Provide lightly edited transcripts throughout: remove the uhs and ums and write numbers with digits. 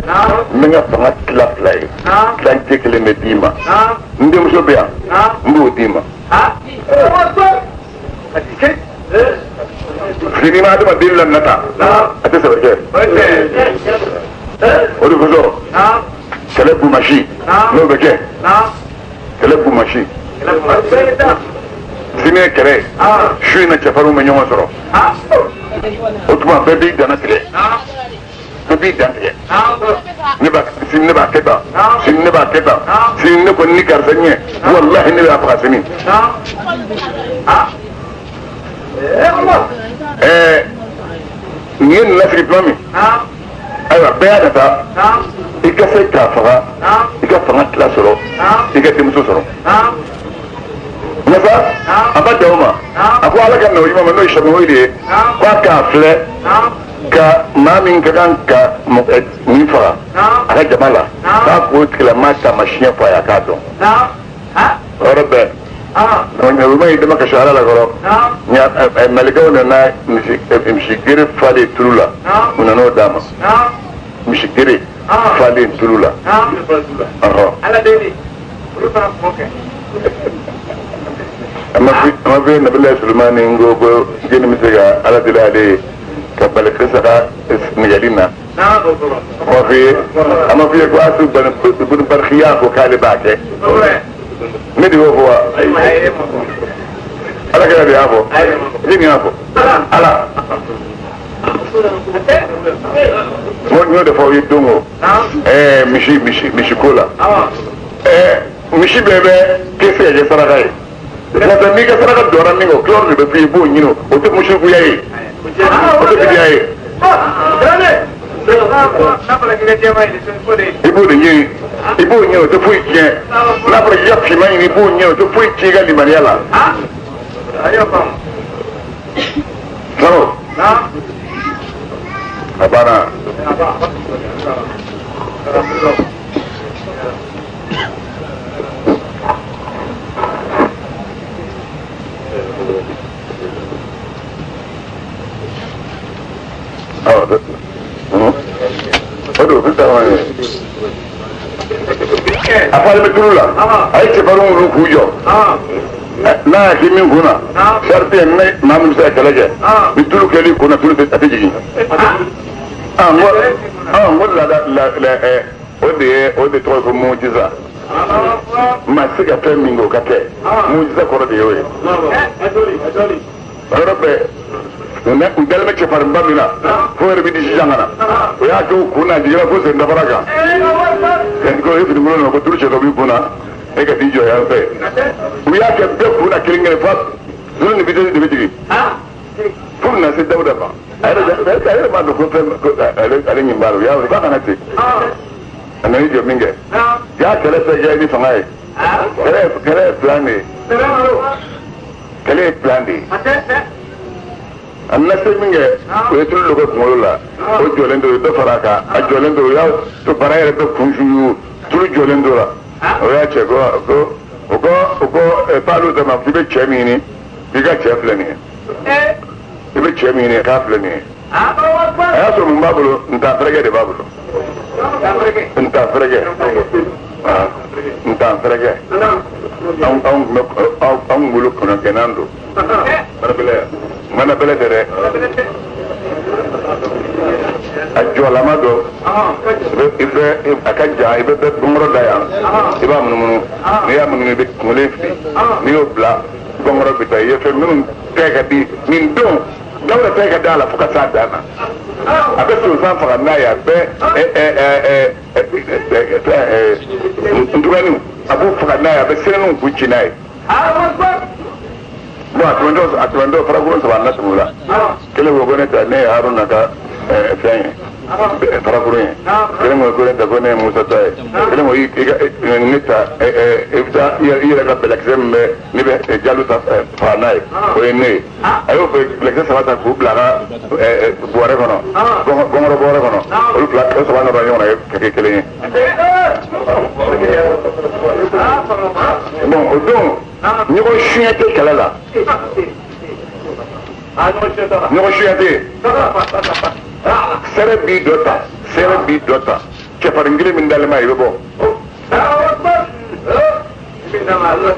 N bɛ n ka fanga tila fila ye, tilancɛ kelen bɛ d'i ma. N denmuso bɛ yan, n b'o d'i ma. N'i ma adamaden lanata, a tɛ sɛbɛ kɛ. O de kosɔn kɛlɛ gumasi n'o bɛ kɛ, kɛlɛ gumasi sini ye kɛlɛ ye, su in na cɛfarinw bɛ ɲɔgɔn sɔrɔ. O tuma bɛɛ b'i danna tigɛ, bɛɛ b'i dan tigɛ. Ne b'a sini, ne b'a kɛ tan, sini ne b'a kɛ tan, sini ne kɔni ni karisa ɲɛ, walahi ne b'a faga sini. Ɛɛ, nin ye nin lasigi tuma min, ayiwa, bɛɛ y'a nata, i ka se k'a faga, i ka fanga tila sɔrɔ, i ka denmuso sɔrɔ. Masa a ma dan o ma, a ko Ala ka na o ɲuman ma, n'o ye Samuweli ye, k'a k'a filɛ ka maa min ka kan ka nin faga a ka jama la, k'a k'o tigilama taamasiyɛn fɔ a ye, a k'a dɔn. O yɔrɔ bɛɛ, ɲauma y'i dama kasi Ala la kɔrɔ. Malikaw nana misi gere falen tulu la, u nan'o d'a ma, misi gere falen tulu la. A ma fɔ Nabilayi Sulemani ko ko jɛni bɛ se ka Ala deli ale ye ka Balikisa ka nɛgɛli na? A ma f'i ye, a ma f'i ye ko Asu bun Barikiya ko k'ale b'a kɛ? Ne de y'o fɔ wa? Ala kɛra de y'a fɔ, jɛni y'a fɔ? Ala n y'o de fɔ aw ye don o ɛɛ misi misi misi ko la. Ɛɛ, misi bɛɛ bɛ kɛ se ka kɛ saraka ye, n'o tɛ n'i ka saraka dɔnna min kɔ, kilayɔrɔ de bɛ f'i ye, i b'o ɲini. O tɛ musirikuya ye, o tɛ bidiya ye. I b'o de ɲini, i b'o ɲini, o tɛ foyi tiɲɛ. N'a fɔra k'i ka finman ɲini, i b'o ɲini, o tɛ foyi tiɲɛ i ka limaniya la. Sano a banna. O don sisan a falen bɛ tulu la, a ye cɛfarinw wuli k'u jɔ. N'a y'a kɛ min kun na, sariti ye ne maa min bɛ se ka kɛlɛ kɛ, ni tulu kɛl'i kun na, tulu tɛ, a tɛ jigin. N ko n ko laada la ɛ o de ye, o de tɔgɔ ye ko mujiza. Maa se ka fɛn min kɛ, o ka kɛ, mujiza kɔrɔ de y'o ye. O yɔrɔ bɛɛ, u dalen bɛ cɛfarinba min na, fo yɛrɛ bɛ di sisan ka na, o y'a kɛ u kun na, a jiginna fo sen dabara kan. Ko e finikolon nana ko tulu cɛ dɔ b'i kun na, e ka t'i jɔ yan fɛ. U y'a kɛ bɛɛ kun na kelen kelen, fa tulu ni vitesse de bɛ jigin fo na se Dawuda ma. A yɛrɛ b'a dɔn ko fɛn ale ɲin b'a la. U y'a wele k'a kana ten. A nana i jɔ min kɛ, y'a kɛlɛ fɛn kɛ ni fanga ye. Kɛlɛ ye plan de ye, kɛlɛ ye plan de ye. A nana se min kɛ, o ye tulu dɔ kɛ kunkolo la, o jɔlen don, dɔ fara a kan, a jɔlen don. O y'a to bara yɛrɛ bɛ kun tulu jɔlen don la. O y'a cɛ ko ko o ko o ko Palu ta ma k'i bɛ cɛ min ɲini, k'i ka cɛ filɛ nin ye, i bɛ cɛ min ɲini, k'a filɛ nin ye. A y'a sɔrɔ mun b'a bolo? Ntan fɛrɛkɛ de b'a bolo, ntan fɛrɛkɛ, ntan fɛrɛkɛ. Anw anw tun bɛ anw bolo kɔnɔgɛnnan don, mana bɛlɛ tɛ dɛ, a jɔlama dɔ, i bɛ a ka jan, i bɛ gɔngɔrɔ da yan, i b'a munumunu. N'i y'a munumunu, i bɛ kunkolo fili, n'i y'o bila, gɔngɔrɔ bɛ taa. I ye fɛn minnu tɛ ka di nin don, Dawuda tɛ ka da la fo ka s'a dan na. A bɛ sonsan faga n'a ye, a bɛ ntuganiw, a b'u faga n'a ye, a bɛ siraniw k'u ci n'a ye. Bon, a tɛmɛtɔ, a tɛmɛtɔ, farakurun saba na tɛmɛ o la. Kelen ko ko ne ta, ne ye Haruna ka fɛn ye, farakurun ye. Kelen ko ko ne ta, ko ne ye Musa ta ye. Kelen ko i ka ne ta, i bɛ taa i yɛrɛ ka bɛlɛkisɛ min bɛ ne bɛ jalo ta faga n'a ye, o ye ne ye. A y'o bɛlɛkisɛ saba ta k'u bila a ka bɔrɛ kɔnɔ, gɔngɔrɔ bɔrɛ kɔnɔ. Olu fila, o saba nɔrɔ ɲɔgɔn na ka kɛ kelen ye. Bon, o don ɲɔgɔn suɲɛ tɛ kɛlɛ la, ɲɔgɔn suɲɛ tɛ yen. Sɛrɛ b'i dɔ ta, sɛrɛ b'i dɔ ta. cɛfarin kelen min dalen b'a ye i bɛ bɔ.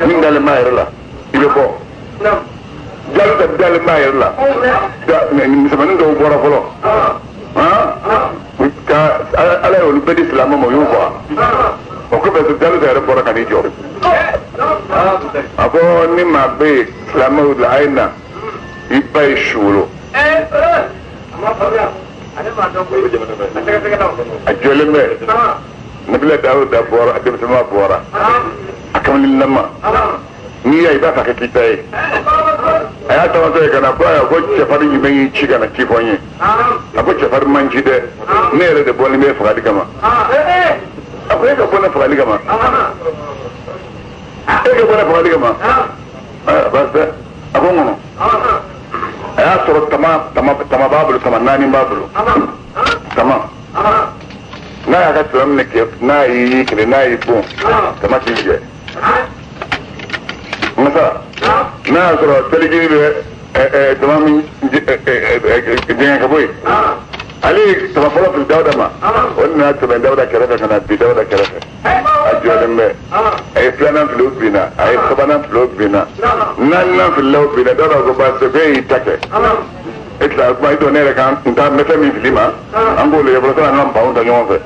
Min dalen b'a yɛrɛ la i bɛ bɔ. Jaluta dalen b'a yɛrɛ la. Misɛnmanin dɔw bɔra fɔlɔ. Ka Ala y'olu bɛɛ di silamɛ ma, o y'u faga. O kɔfɛ Jaluta yɛrɛ bɔra ka n'i jɔ. A ko ni maa bɛ yen silamɛw la, a ye na, i ba ye su wolo. A jɔlen bɛ Nabila Dawuda bɔra, a denmisɛnma bɔra, a kamalenlama, n'i y'a ye i b'a fɛ a kɛ k'i ta ye. A y'a tamatɔ ye ka na ko ayiwa, ko cɛfarin jumɛn y'i ci ka na ci fɔ n ye? A ko cɛfarin man ci dɛ, ne yɛrɛ de bɔlen bɛ fagali kama. A ko e ka bɔ ne fagali kama? E ka bɔ ne fagali kama? Baasi tɛ. A ko n kɔnɔ. A y'a sɔrɔ tama b'a bolo, tama naani b'a bolo. Tama n'a y'a ka tama minɛ kɛ, n'a y'i kelen, n'a y'i bon, tama t'i jɛ. Masa n'a y'a sɔrɔ selijini bɛ tama min jɛngɛ ka bɔ yen, ale ye tama fɔlɔ fili Dawuda ma, o nana tɛmɛ Dawuda kɛrɛfɛ ka na bin Dawuda kɛrɛfɛ. A jɔlen bɛ, a ye filanan fili, o binna, a ye sabanan fili, o binna, naaninan filila, o binna. Dawuda ko baasi tɛ, e y'i ta kɛ, e tila kuma i dɔn ne yɛrɛ kan n ta n bɛ fɛn min fili ma, an k'o lajɛ fɔlɔ, sanni an ka npanw ta ɲɔgɔn fɛ.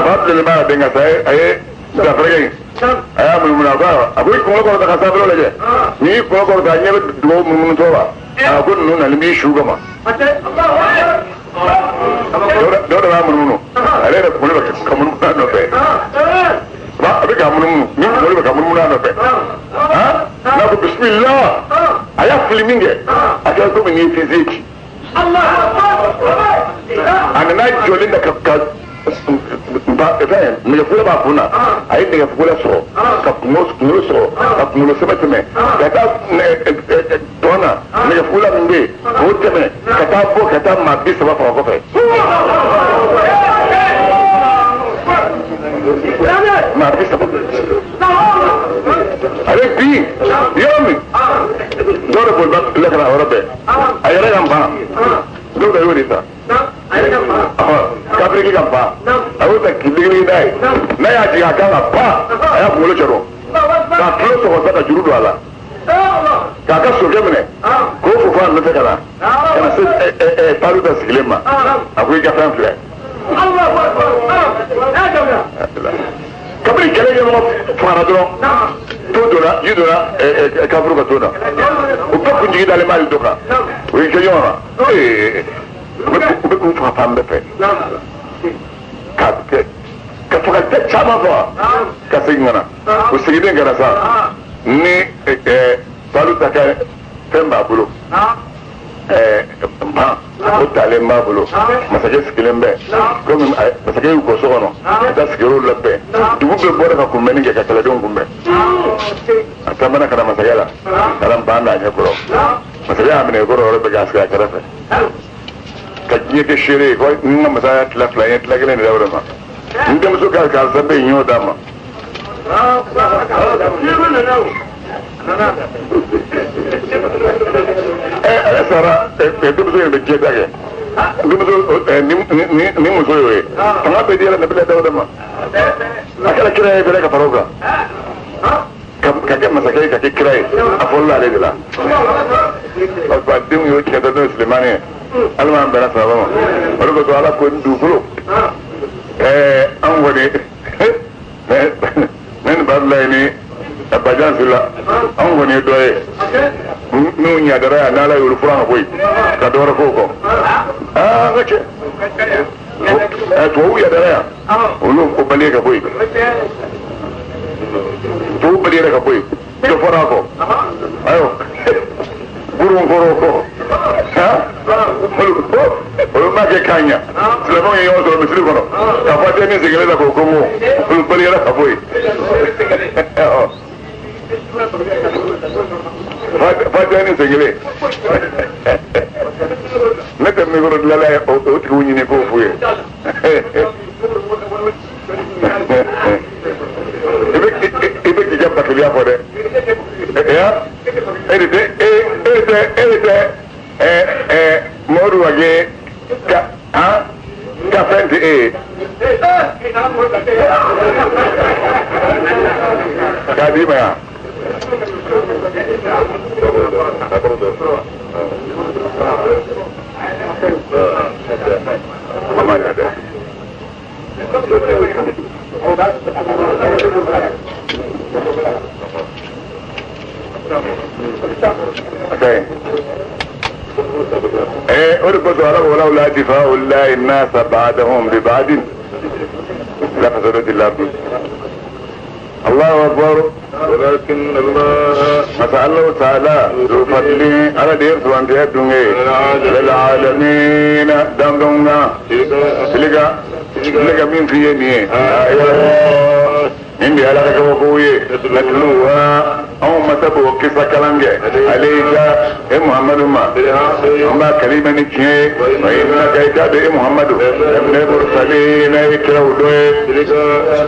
Ba bilenlen b'a den ka sa, a ye dafɛrɛkɛ in, a y'a munumunu, a ko a ko i kunkolo kɔrɔta ka sanfɛla lajɛ, n'i y'i kunkolo kɔrɔta, a ɲɛ bɛ dugawu munumunu la, a ko ninnu nalen b'i su kama. Dɔw b'a munumunu, ale yɛrɛ kunkolo bɛ ka munumunu a nɔfɛ, a bɛ k'a munumunu, ni kunkolo bɛ ka munumunu a nɔfɛ. N'a ko bisimila, a y'a fili min kɛ, a kɛra komi n'i ye fusée ci. A nana jɔlen da ka fɛn nɛgɛfugula b'a kun na, a ye nɛgɛfugula sɔrɔ ka kunkolo sɔrɔ ka kunkolo sɛbɛ tɛmɛ ka taa tɔn na, nɛgɛfugula min bɛ yen k'o tɛmɛ ka taa bɔ ka taa maa 30 faga kɔfɛ. Maa 30. Ale bin yɔrɔ min, dɔw de boliba la ka na yɔrɔ bɛɛ, a yɛrɛ ka ban, dɔw de y'o de ta. Kafiriki ka ban, a y'o ta k'i ligiligi n'a ye, n'a y'a jigin a kan ka pan, a y'a kunkolo cɛ dɔn k'a tulo sɔgɔ sa ka juru don a la, k'a ka sokɛ minɛ k'o fo fo a nɔfɛ ka na se Taluta sigilen ma. A ko i ka fɛn filɛ. Kabini kɛlɛ ɲɛmɔgɔ fagara dɔrɔn, to donna, ji donna kafiru ka to na, o bɛɛ kuntigi dalen b'ale dɔ kan, o y'i kɛ ɲɔgɔn na. U bɛ k'u faga fan bɛɛ fɛ, ka faga caman faga ka segin ka na. O seginnen ka na sa, ni Taluta ka fɛn b'a bolo, npan o talen b'a bolo, masakɛ sigilen bɛ, komi masakɛ y'u kɔ so kɔnɔ ka taa sigiyɔrɔw labɛn, dugu bɛɛ bɔra ka kunbɛnni kɛ ka kɛlɛdenw kunbɛn. A taamana ka na masakɛ la, ka na npan d'a ɲɛ kɔrɔ. Masakɛ y'a minɛ i kɔrɔ yɔrɔ bɛɛ k'a sigi a kɛrɛfɛ, ka diɲɛ kɛ seere ye ko n ka masaya tila fila ye, tila kelen de da o de ma, n denmuso ka karisa bɛ yen, n y'o d'a ma. Ale sara, denmuso in bɛ diɲɛ ta kɛ, denmuso ni muso y'o ye, fanga bɛ di Ala Nabila Dawuda ma, a kɛra kira ye fɛnɛ ka fara o kan, ka kɛ masakɛ ye, ka kɛ kira ye, a fɔlɔla ale de la. Parce que a denw y'o cɛ dɔ, n'o ye Sulemani ye, Ala m'an bɛnna sababa ma. O de kosɔn Ala ko ni dugukolo, an kɔni ne ni Badulayi ni Bajan Sila, anw kɔni ye dɔ ye n'u ɲadara yan, n'Ala y'olu furan ka bɔ yen ka dɔ wɛrɛ k'o kɔ. Aa n ka cɛ, tubabuw yadara yan, olu o bali ka bɔ yen, tubabu bali yɛrɛ ka bɔ yen, dɔ fɔra a kɔ, ayiwa burun kɔrɔ kɔ, olu m'a kɛ k'a ɲa. Silamɛw ye ɲɔgɔn sɔrɔ misiri kɔnɔ k'a fɔ den min sigilen la k'o kongo, olu bali yɛrɛ ka bɔ yen. Fatiha ni sigilen, ne tɛ mikoro dilanla ye, o tigiw ɲini k'o f'u ye. I bɛ k'i ka bakiliya fɔ dɛ. E de tɛ e tɛ e tɛ Mɔdu Wage ka ka fɛn in tɛ e ye k'a d'i ma yan. ولولا دفاع الله الناس بعدهم ببعد لفسدت الارض. الله اكبر. ولكن الله ما الله تعالى ذو فضل على دير سوان للعالمين دمدمنا تلقى تلقى مين في يمين إن على كوكوي نتلوها أو ما تبو كيسا كلامك عليك يا محمد ما أما كلمة نتشي وإنك إتابع محمد ابن مرسلين يكرهوا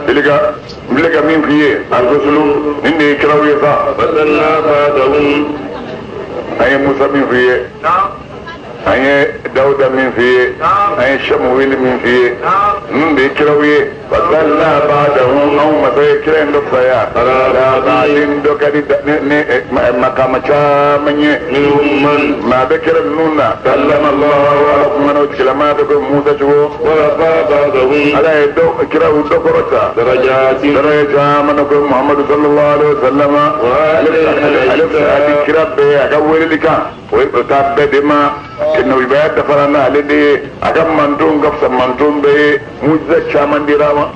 تلقى تلقى مين فيه الرسل إن يكرهوا يسا بدلنا بعدهم أي موسى مين فيه أي داود من فيه أي شمويل من فيه من بيكروي بدلنا بعدهم أو مسيكرين دفايا لا بعدين دوكالي مقام شامني منهم من ما بكر نونا سلم الله ولكم من وتكلماتكم موسى شو ورفع بعدهم على يدو كراو دكرتا درجات درجة منكم محمد صلى الله عليه وسلم ألف كراب أقول لك وتابع إنه يبعد فرنا لدي أكم منتون قفص منتون بي موجزة شامان دي راما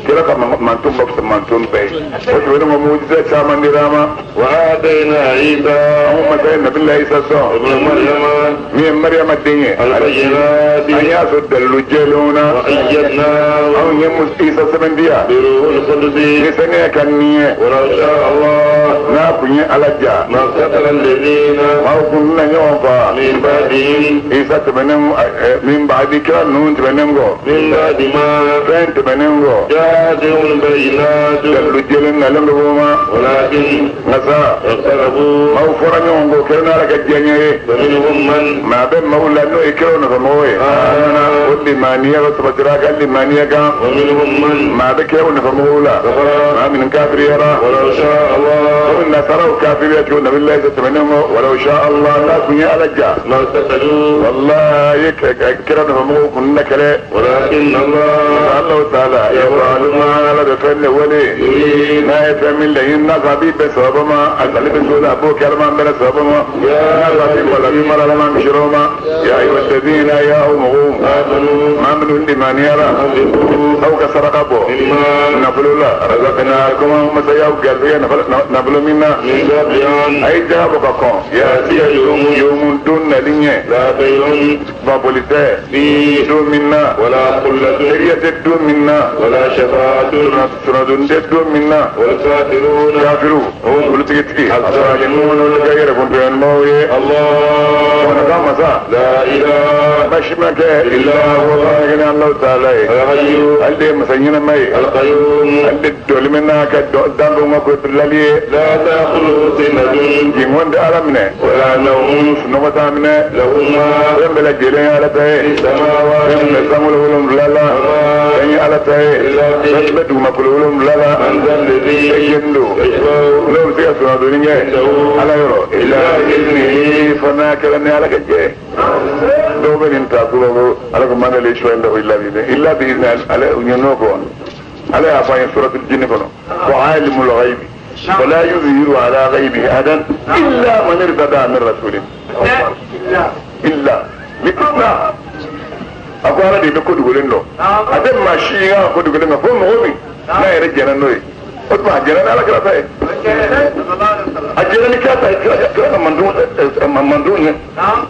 كلا كم منتون قفص منتون بي وشوفنا موجزة شامان دي راما وآتينا عيسى هم سيدنا بالله عيسى ابن مريم من مريم الدنيا البينات أن يسد اللجلون وأيدناه أو يمس عيسى سبنديا بروح القدس لسنة كنية ولو شاء الله ناكني على الجا ما قتل الذين ما كنا يوفا من بعدهم عيسى تبنم من بعد كلا نون تبنمغو من بعد ما فين تبنمغو جاءتهم البينات اللجلون لم ولكن نسا اختلفوا ما فرن يوم كلنا لك الجنيه فمنهم من ما بين مولى انه يكرهون فموي والليمانية وتبتراك الليمانية كان ومنهم من ما بكرهون فمولا ما من كافر يرى ولو شاء الله ومن نصر وكافر يأتون بالله تتمنهم ولو شاء الله لا كن على الجا ما اقتتلوا والله يكرهون فمو كنا كلا ولكن الله الله تعالى يفعل ما لا بفعل ولي ما يفهم الله الناس حبيب بسبب ما أسأل بسول أبوك أرمان بلا سبب ما الناس حبيب ولا بمر لما مشروما يا أيها الذين يا أمهم ما من الإيمان يرى أو كسرق أبو نفل الله رزقناكم هم سيأو قلبي نفل منا أي جابك كون يأتي يوم يوم دون لنية لا بيع بابوليسة فيه دون منا ولا قلة سرية دون منا ولا شفاعة سندون دون منا والكافرون كافرون ولتكتكي الظالمون الغير كنت الموي الله ونقام لا إله مشمك إلا هو الله تعالى الحي الذي مسنين مي القيوم الذي دول منا كدام ما كنت للي لا تأخذه سنة جمون دارمنا ولا نوم نمتامنا له ما لم بلا جيلين على تهي السماوات لم نسمو لهم لالا أي على تهي لم بدو ما كلهم لالا من ذا الذي يجندو لو سياسة دنيا على يرو إلا إذنه فنا كلامي على كجه دوبن انت أقوله على كمان ليش وين إلا بإذنه إلا بإذن على ينوكو على أفاين سورة الجن كنو وعالم الغيب ولا يظهر على غيبه أحدا إلا من ارتضى من رسوله إلا مثلنا أقول هذا بكود قولنا هذا ما شيء كود قولنا فهم غومي لا يرجعنا نوي أتما جرنا على كلا تاي أجرني كلا تاي كلا مندون مندون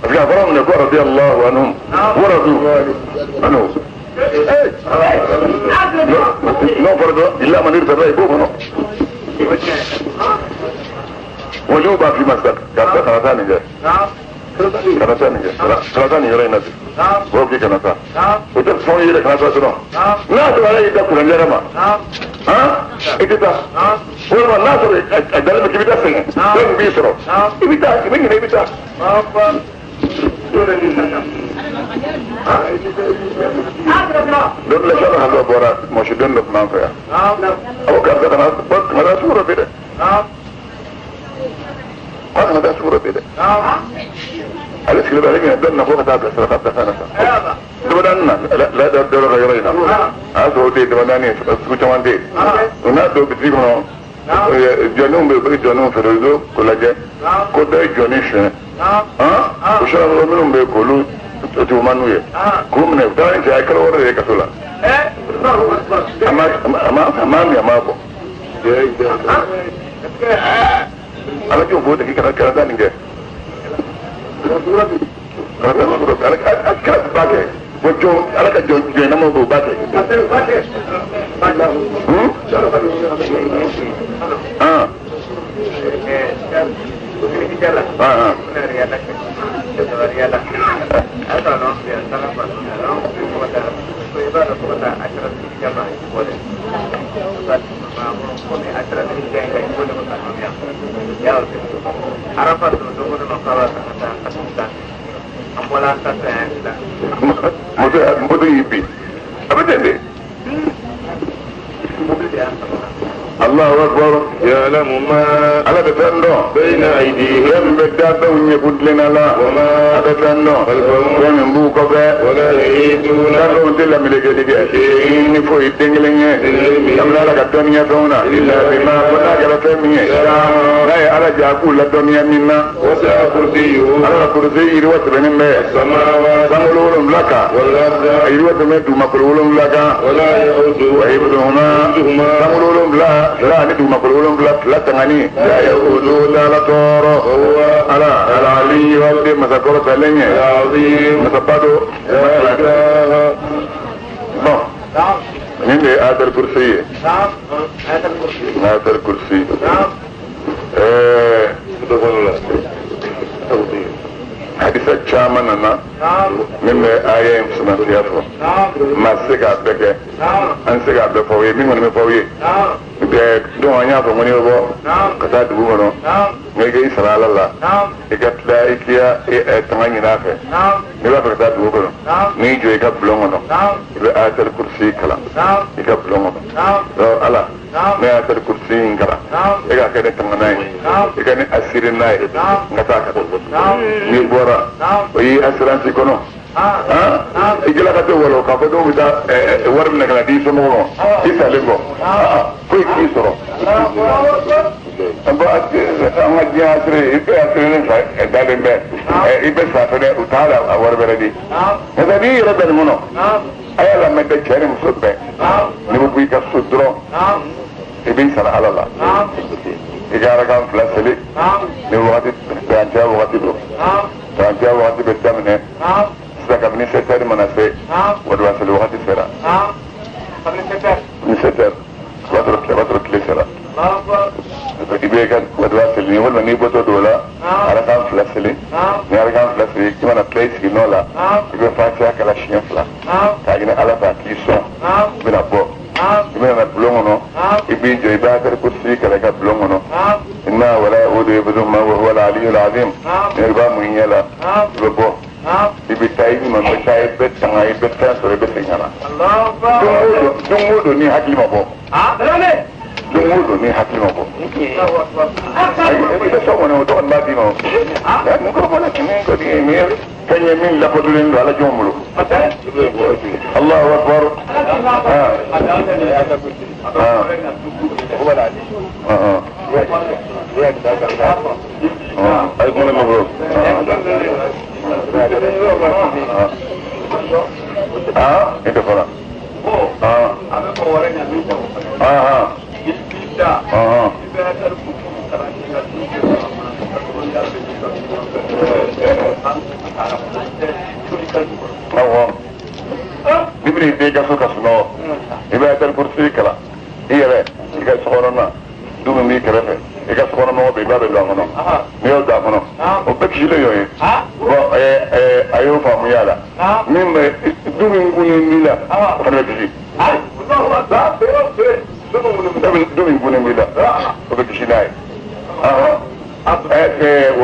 أفكارهم نقول رضي الله عنهم ورضوا عنه لا فرض إلا من ارتضى يبوه ولو في مسجد كرتان جاي كرتان جاي كرتان يرى الناس وكي كرتان وتفصل يرى كرتان شنو لا ترى يدا كلام جرى ما ها إذا ولا لا ترى أدل ما كبيتا سنة وين بيسرو إبيتا إبيني إبيتا Don la sala halo bɔra mɔsi den dɔ tun b'an fɛ yan. A ko karisa kana taa sugu dɔ bi dɛ. K'a kana taa sugu dɔ bi dɛ. Ale sigilen bɛ ale ɲinɛ dɔ na ko ka taa bilasira ka bila fɛn na sa. Dabadani na la dɔ ka yɔrɔ in na. A y'a sɔrɔ o de ye dabadani ye sugu caman tɛ yen. O n'a don bitigi kɔnɔ jɔnniw bɛ yen u bɛ jɔnniw feere u bɛ k'o lajɛ ko dɔ ye jɔnni suɲɛ. O sira minnu bɛ yen k'olu o man n'u ye k'u minɛ u taara ni cɛ a ye kalo wɔɔrɔ de ye kaso la. A ma min a ma bɔ. Ala jɔn k'o dege kana taa nin kɛ. Kana taa sugu dɔ ala kira b'a kɛ. Ko jɔn ala ka jɔn jɔnnamaw bɛ o b'a kɛ. Moto y'i bin a bɛ ten de. Allahu akbar. Ya'lamu ma Ala bɛ fɛn dɔn. Bayna aydihim. Fɛn min bɛ dafɛnw ɲɛ kuntilenna la. A bɛ fɛn dɔn. Fɛn min b'u kɔfɛ. Wala yuhituna. Dafɛnw tɛ lamɛlikɛli kɛ. Ni foyi den kelen ye. Kabini Ala ka dɔnniya fɛnw na. Illa bima ko n'a kɛra fɛn min ye. N'a ye Ala ja k'u ladɔnniya min na. Wasi'a kursiyyuhu. Ala ka kurusi yiriwa tɛmɛnen bɛ. Samawati. Sankolo wolonwula kan. Wal arda. A yiriwa tɛmɛ dugumakolo wolonwula kan. Wala ya'uduhu. Wa hifdhuhuma. Sankolo wolonwula fila ani dugumakolo wolonwula fila tangani. La ya'uduhu la tɔɔrɔ. Ala alali walde masakɔrɔ talen ye. Masaba do. Bon. Nin de ye ayatul kursi ye. Ayatul kursi. Hadisa caman nana min bɛ aya in fusantiya fɔ. Maa tɛ se k'a bɛɛ kɛ. An tɛ se k'a bɛɛ fɔ aw ye min kɔni bɛ fɔ aw ye. Donc an y'a fɔ ko n'i bɛ bɔ ka taa dugu kɔnɔ nka i k'i sara Ala la i ka tila i k'i tanga ɲini a fɛ n'i b'a fɛ ka taa dugu kɔnɔ n'i jɔ i ka bulon kɔnɔ i bɛ ayatul kursi kalan i ka bulon kɔnɔ donc Ala ne ayatul kursi in kalan e k'a kɛ ne tangana ye i ka ne asiri n'a ye n ka taa ka n'i bɔra o y'i assurance kɔnɔ. I gɛlɛ ka to wala k'a fɔ dɔw bɛ taa wari minɛ ka na di somɔgɔw ma i salen kɔ foyi k'i sɔrɔ. An ka diɲɛ assuré i bɛ assuré ne fa dalen bɛ i bɛ sa fɛnɛ u t'a la a wari bɛrɛ di. Nka n'i yɛrɛ bɛ nin kɔnɔ a y'a lamɛn bɛɛ cɛ ni muso bɛɛ n'i bɛ bɔ i ka so dɔrɔn i b'i sara Ala la i ka arakan fila seli ni wagati dancɛ wagati don dancɛ wagati bɛ daminɛ. Sisan kabini 7 heures mana se wadiwa seli wagati sera ni 7 heures o b'a sɔrɔ tile sera i bɛ ka wadiwa seli walima n'i bɔtɔ don o la arakan fila seli ni arakan fila seli i mana tila i sigi nɔ la i bɛ fatiha kala siɲɛ fila k'a ɲini Ala fɛ a k'i sɔn i bɛna bɔ i bɛna na bulon kɔnɔ i b'i jɔ i b'a kɛ kursi kala i ka bulon kɔnɔ inna wala ya'uduhu hifdhuhuma wa huwa al-aliyyul azim i b'a mun i ɲɛ la i bɛ bɔ i bɛ taa i ɲuman bɛ taa i bɛ tanga i bɛ fɛn sɔrɔ i bɛ segin ka na. Don o don ni hakili ma bɔ. Don o don ni hakili ma bɔ. I bɛ so kɔnɔ o dɔgɔnin b'a d'i ma o. Mun ko bɔra kɛmɛ kɔni ye nin ye fɛn ye min lakodɔnnen don Ala jɔn bolo. Allahu akbar. Ayi kuma ma bɔ. I tɛ fɔlɔ. Awɔ. N'i bɛna i den ka so ka sunɔgɔ i bɛ ayatul kursi kalan i yɛrɛ i ka sokɔnɔna du min b'i kɛrɛfɛ i ka sokɔnɔmɔgɔ bɛ i b'a bɛ don a kɔnɔ n'i y'o don a kɔnɔ o bɛɛ kisilen y'o ye bɔn a y'o faamuya la min bɛ du min gunnen b'i la o fana bɛ kisi du min gunnen b'i la o bɛ kisi n'a ye. Wa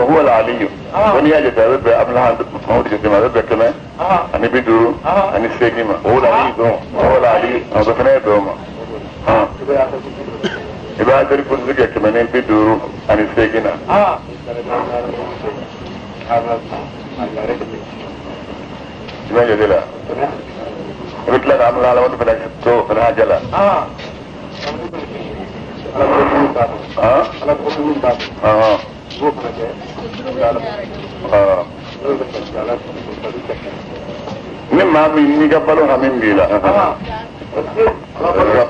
huwa al-aliyu. Ko n'i y'a jate a bɛ bɛn Abdulayi Mahamudu jate ma, a bɛ bɛn 158 ma. O la aliyu dɔrɔn. Wa huwa al-aliyu, o bɛ fana ye bɛn o ma. I b'a dari kursi kɛ 158 na. I b'a jate la. I bɛ tila ka Abdulayi Mahamudu fana to o fana hakɛ la. Ni maa min n'i ka balo hami b'i la, i ka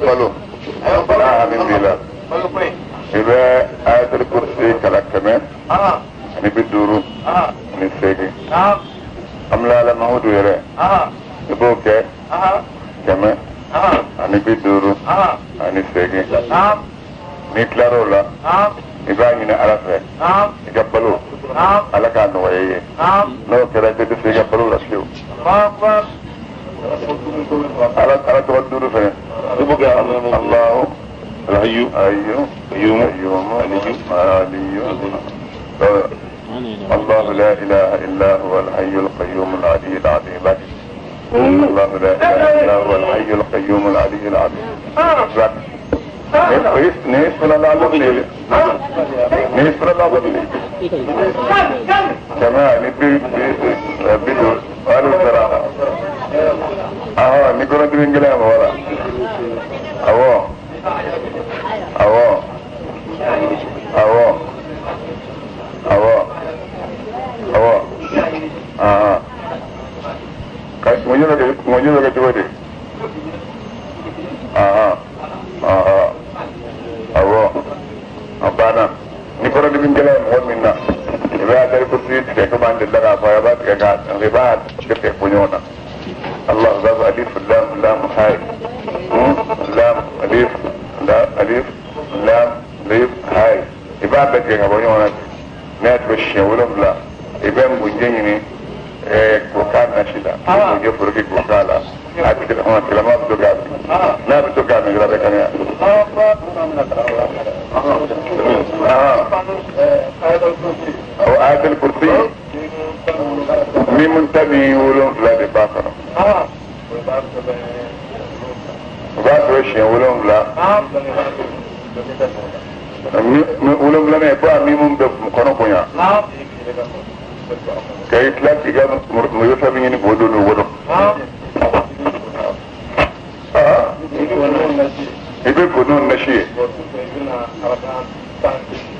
balo n'a hami b'i la, i bɛ ayatul kursi kala 158. Amla Mahamudu yɛrɛ, i b'o kɛ 158. N'i tilar'o la, i b'a ɲini Ala fɛ, i ka balo Ala k'a nɔgɔya i ye. N'o kɛra i tɛ dɛsɛ i ka balo la fiyewu. Ala Ala tɔgɔ duuru fɛnɛ. Allahu Alhayyu Ayyu Qayyum Aliyu Allahu la ilaha illa huwa al-hayyul qayyum al-aliyyul azim. Allahu la ilaha illa huwa al-hayyul qayyum al-aliyyul azim. Awɔ, a banna. Ni kɔnɔdimi gɛlɛn ye mɔgɔ min na, i b'a dari kursi tigɛ komi an delila k'a fɔ, i b'a tigɛ k'a i b'a tigɛ fo ɲɔgɔn na. Allah b'a fɔ alif lam lam hay, lam alif lam alif lam alif hay, i b'a bɛɛ tigɛ ka bɔ ɲɔgɔn na. N'a y'a tigɛ siɲɛ 7, i bɛ ngunjɛ ɲini k'o k'a nasi la, i bɛ ngunjɛ foroki k'o k'a la. A tilama bɛ to k'a min, n'a bɛ to k'a min dɔrɔn a bɛ kɛnɛya. O ayatul kursi mimu 17 de b'a kɔnɔ. O b'a sɔrɔ siɲɛ 7. 7 ye ko a mimu bɛ kɔnɔ bonya. Ka i tila k'i ka mɔgɔ fɛn min ɲini k'o don o kɔnɔ. I bɛ ko n'o nasi ye,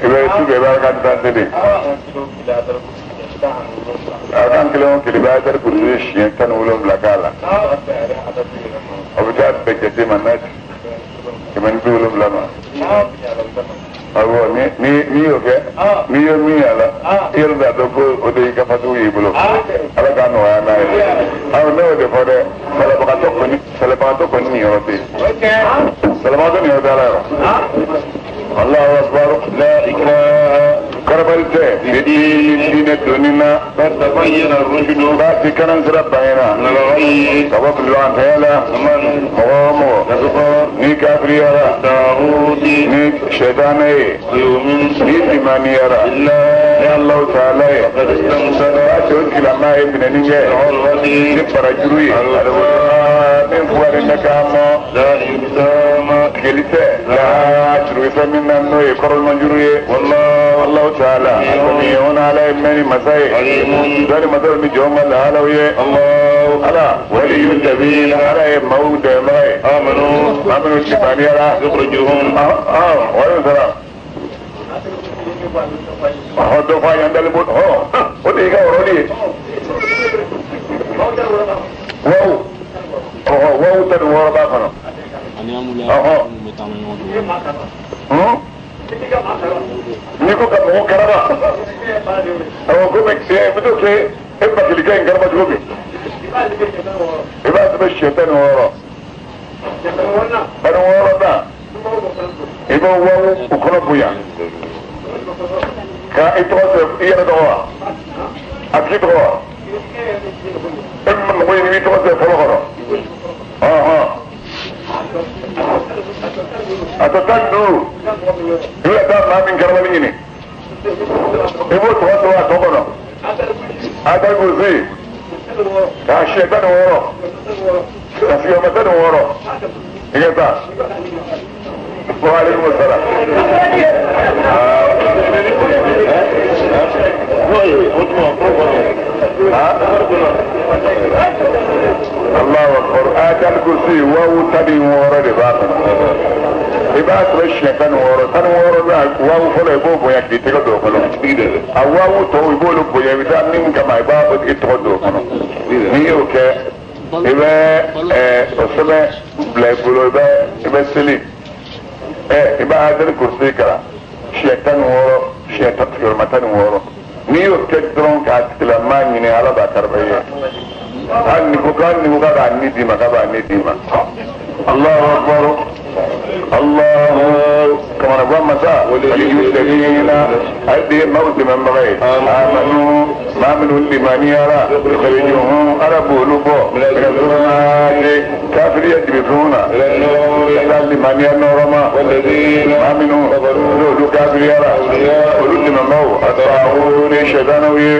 i bɛ su kɛ i bɛ arakan tan seli. Arakan kelen o kelen i bɛ ayatul kursi siɲɛ 17 k'a la. O bɛ taa bɛn jate ma n'a 170 ma. Awɔ, n'i y'o kɛ, n'i ye min y'a la, i yɛrɛ b'a dɔn ko o de y'i ka fatugu y'i bolo. Ala k'a nɔgɔya n'a ye. Awɔ, ne y'o de fɔ dɛ, sɛlɛbagatɔ kɔni niyɔrɔ tɛ yen. Sɛlɛbagatɔ niyɔrɔ tɛ Ala yɔrɔ. Allahu akbar. La ikraha Karabali tɛ diinɛ donni na. Qad tabayyana ar-rushdu Baasi kanan sira bangena min al-ghayy ka bɔ filibagatɔya la. Faman Mɔgɔ o mɔgɔ yakfur n'i kafiriyara, bit-taghuti ni sɛtanɛ ye, wa yu'min n'i limaniyara billahi ni Alahu taala ye, faqad istamsaka baasi o tigilama ye minɛni kɛ bil-'urwati ni barajuru ye min fugari bɛ k'a mɔ la infisama tigɛli tɛ la jurukisɛ min na n'o ye kɔrɔlɔnjuru ye. Wallahu Allahu taala sami'un ala ye mɛnni masa ye, alimun dɔnni masa ni jɔn ka lahalaw ye. Allahu Ala waliyul ladina, ala ye maaw dɛmɛbaga ye. amanu Maa minnu limaniyara. yukhrijuhum Wale sara. Dɔ fɔ an ye, an dalen b'o o de y'i ka yɔrɔ ye. Wawu wawu 16 b'a kɔnɔ. Ani an bolo minnu bɛ taama ɲɔgɔn fɛ. N'i ko ka mɔgɔ karaba, awɔ, ko mɛ bɛ t'o kɛ e bakilikɛ in karaba cogo min, i b'a sɛbɛn siɲɛ 16. Bari wɔɔrɔ ta, i b'o wawu o kɔnɔ bonya ka i tɔgɔ sɛbɛn, i yɛrɛ tɔgɔ wa, a tigi tɔgɔ wa, e min bɛ mɔgɔ ɲini i b'i tɔgɔ sɛbɛn fɔlɔ kɔnɔ. A tɔ 15, i bɛna taa maa min karabali ɲini, I b'o tɔgɔ sɔrɔ a tɔ kɔnɔ Ayatul Kursi k'a siɲɛ 16 ka sigiyɔrɔma 16 i ka taa. Wa aleykum salaam. Allahu akbar. Ayatul Kursi 16,000 de b'a kɔnɔ. I b'a sɔrɔ siɲɛ 16, 16 bɛ waawu fɔlɔ i b'o bonya k'i tɛgɛ don o kɔnɔ. A waawu tɔw i b'olu bonya i bɛ taa min kama i b'a i tɔgɔ don o kɔnɔ. N'i y'o kɛ i bɛ o sɛbɛn bila i bolo i bɛ seli. I b'a Ayatul Kursi kalan siɲɛ 16, siɲɛ tan sigiyɔrɔma 16. N'i y'o kɛ dɔrɔn k'a tigilamaa ɲini Ala b'a kariba i ye. Hali ni ko k'a b'a ni d'i ma k'a b'a ni d'i ma. Allahu akbar. Allahu kamanagan masa waliyu ladina ale de ye maaw dɛmɛbaga ye. Amanu maa minnu limaniyara yukhrijuhum Ala b'olu bɔ mina zulumati kafiriya dibifinw na ka taa limaniya nɔɔrɔ ma. Maa minnu n'olu kafiriyara olu dɛmɛbaaw ataawu ni sɛdanaw ye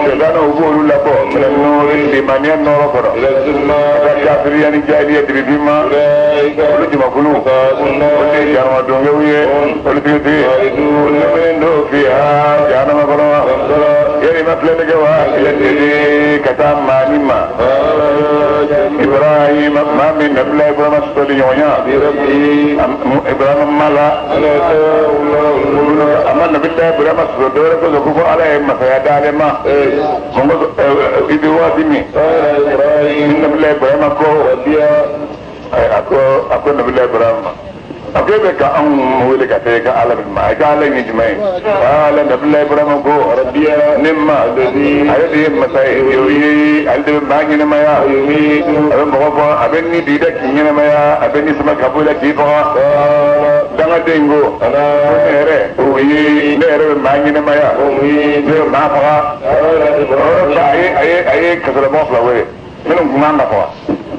sɛdanaw b'olu labɔ mina nɔɔrɔ limaniya nɔɔrɔ kɔnɔ ka taa kafiriya ni jahiliya dibifin ma. Olu jamakulu olu ye jahanama ye olu tigitigi olu minnu don fiha jahanama kɔnɔ wa yali ma filɛli kɛ wa ilal ka taa maa ni ma Ibrahima maa min nabila Ibrahima sɔsɔli ɲɔgɔnya Ibrahima ma la a ma nabila Ibrahima sɔsɔ dɔwɛrɛ kosɔn ko fo Ala ye masaya d'ale ma mun kosɔn i bɛ waati min nabila Ibrahima ko a ko nabila Ibrahima a ko e bɛ ka anw wele ka taa i ka Ala min ma i ka Ala ye jumɛn ye? Ala nabila Ibrahima ko ne ma ale de ye masa ye o ye ale de bɛ maa ɲɛnɛmaya a bɛ mɔgɔ fɔ a bɛ ni di dɛ k'i ɲɛnɛmaya a bɛ ni sama ka bɔ i la k'i faga. Dangaden ko ko ne yɛrɛ o ye ne yɛrɛ bɛ maa ɲɛnɛmaya ne bɛ maa faga. O yɔrɔ a ye kasolamɔgɔ fila wele minnu tun man ka faga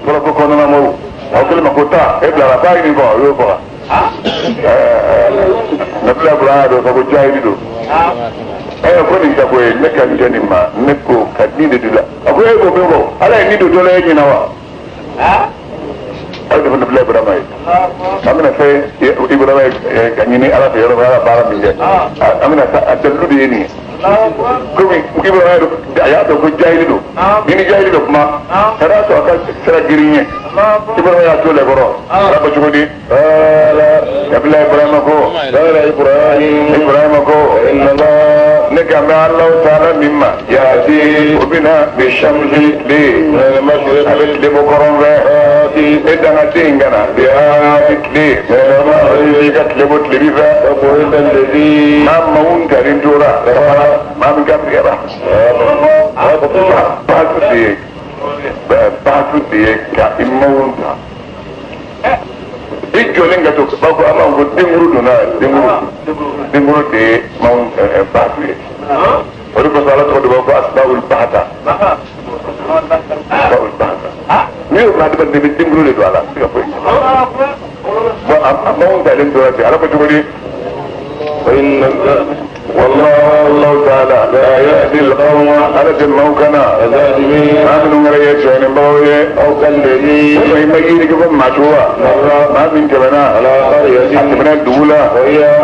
fɔlɔ ko kɔnɔna mɔgɔw aw kɛlen ma ko taa e bilara k'a ye nin faga o y'o faga. Nabila Ibrahima dɔ fɔ ko jahili don. Ko nin tɛ ko ye ne ka nin nin ma ne ko ka ni de don la. A ko e ko min fɔ Ala ye ni don dɔ la e ɲɛna wa? Ala de fɔ Nabila Ibrahima ye. An bɛna fɛn Ibrahima ye ka ɲini Ala fɛ yɔrɔ min Ala baara min kɛ. An bɛna a dalilu de ye nin ye. Komi Ibrahima a y'a dɔn ko jahili don. Ni ni jahili bɛ kuma ka d'a sɔrɔ a ka sira girin ye. Ibrahima y'a to lɛkɔrɔ. Ala ko cogo di? Nabila Ibrahima ko. Ibrahima ko. Ne kan bɛ Alahu taala min ma. Yaati o bɛna bi shamsi tile. A bɛ tile bɔ kɔrɔn fɛ. E dangaden in kana. Bi tile. I ka tile bɔ tilebi fɛ. Maa maaw talen tora. Maa min kafiriyara. Baatu de ye ka i maaw ta. I jɔlen ka to b'a fɔ an b'a fɔ ko denkuru donna denkuru de ye maaw baatu ye. O de kosɔn Ala tɔgɔ de b'a fɔ asbabul bahata. Asbabul bahata. N'i y'o fɔ adamaden bɛ denkuru de don a la a tɛ se ka foyi. Bon a maaw talen tora ten Ala ko cogo di? والله تعالى لا يهدي القوم على الموكنا ما من غير يشان باوي او كالذي وما يجي كم ما شوا ما من تبنا على قرية تبنا دولة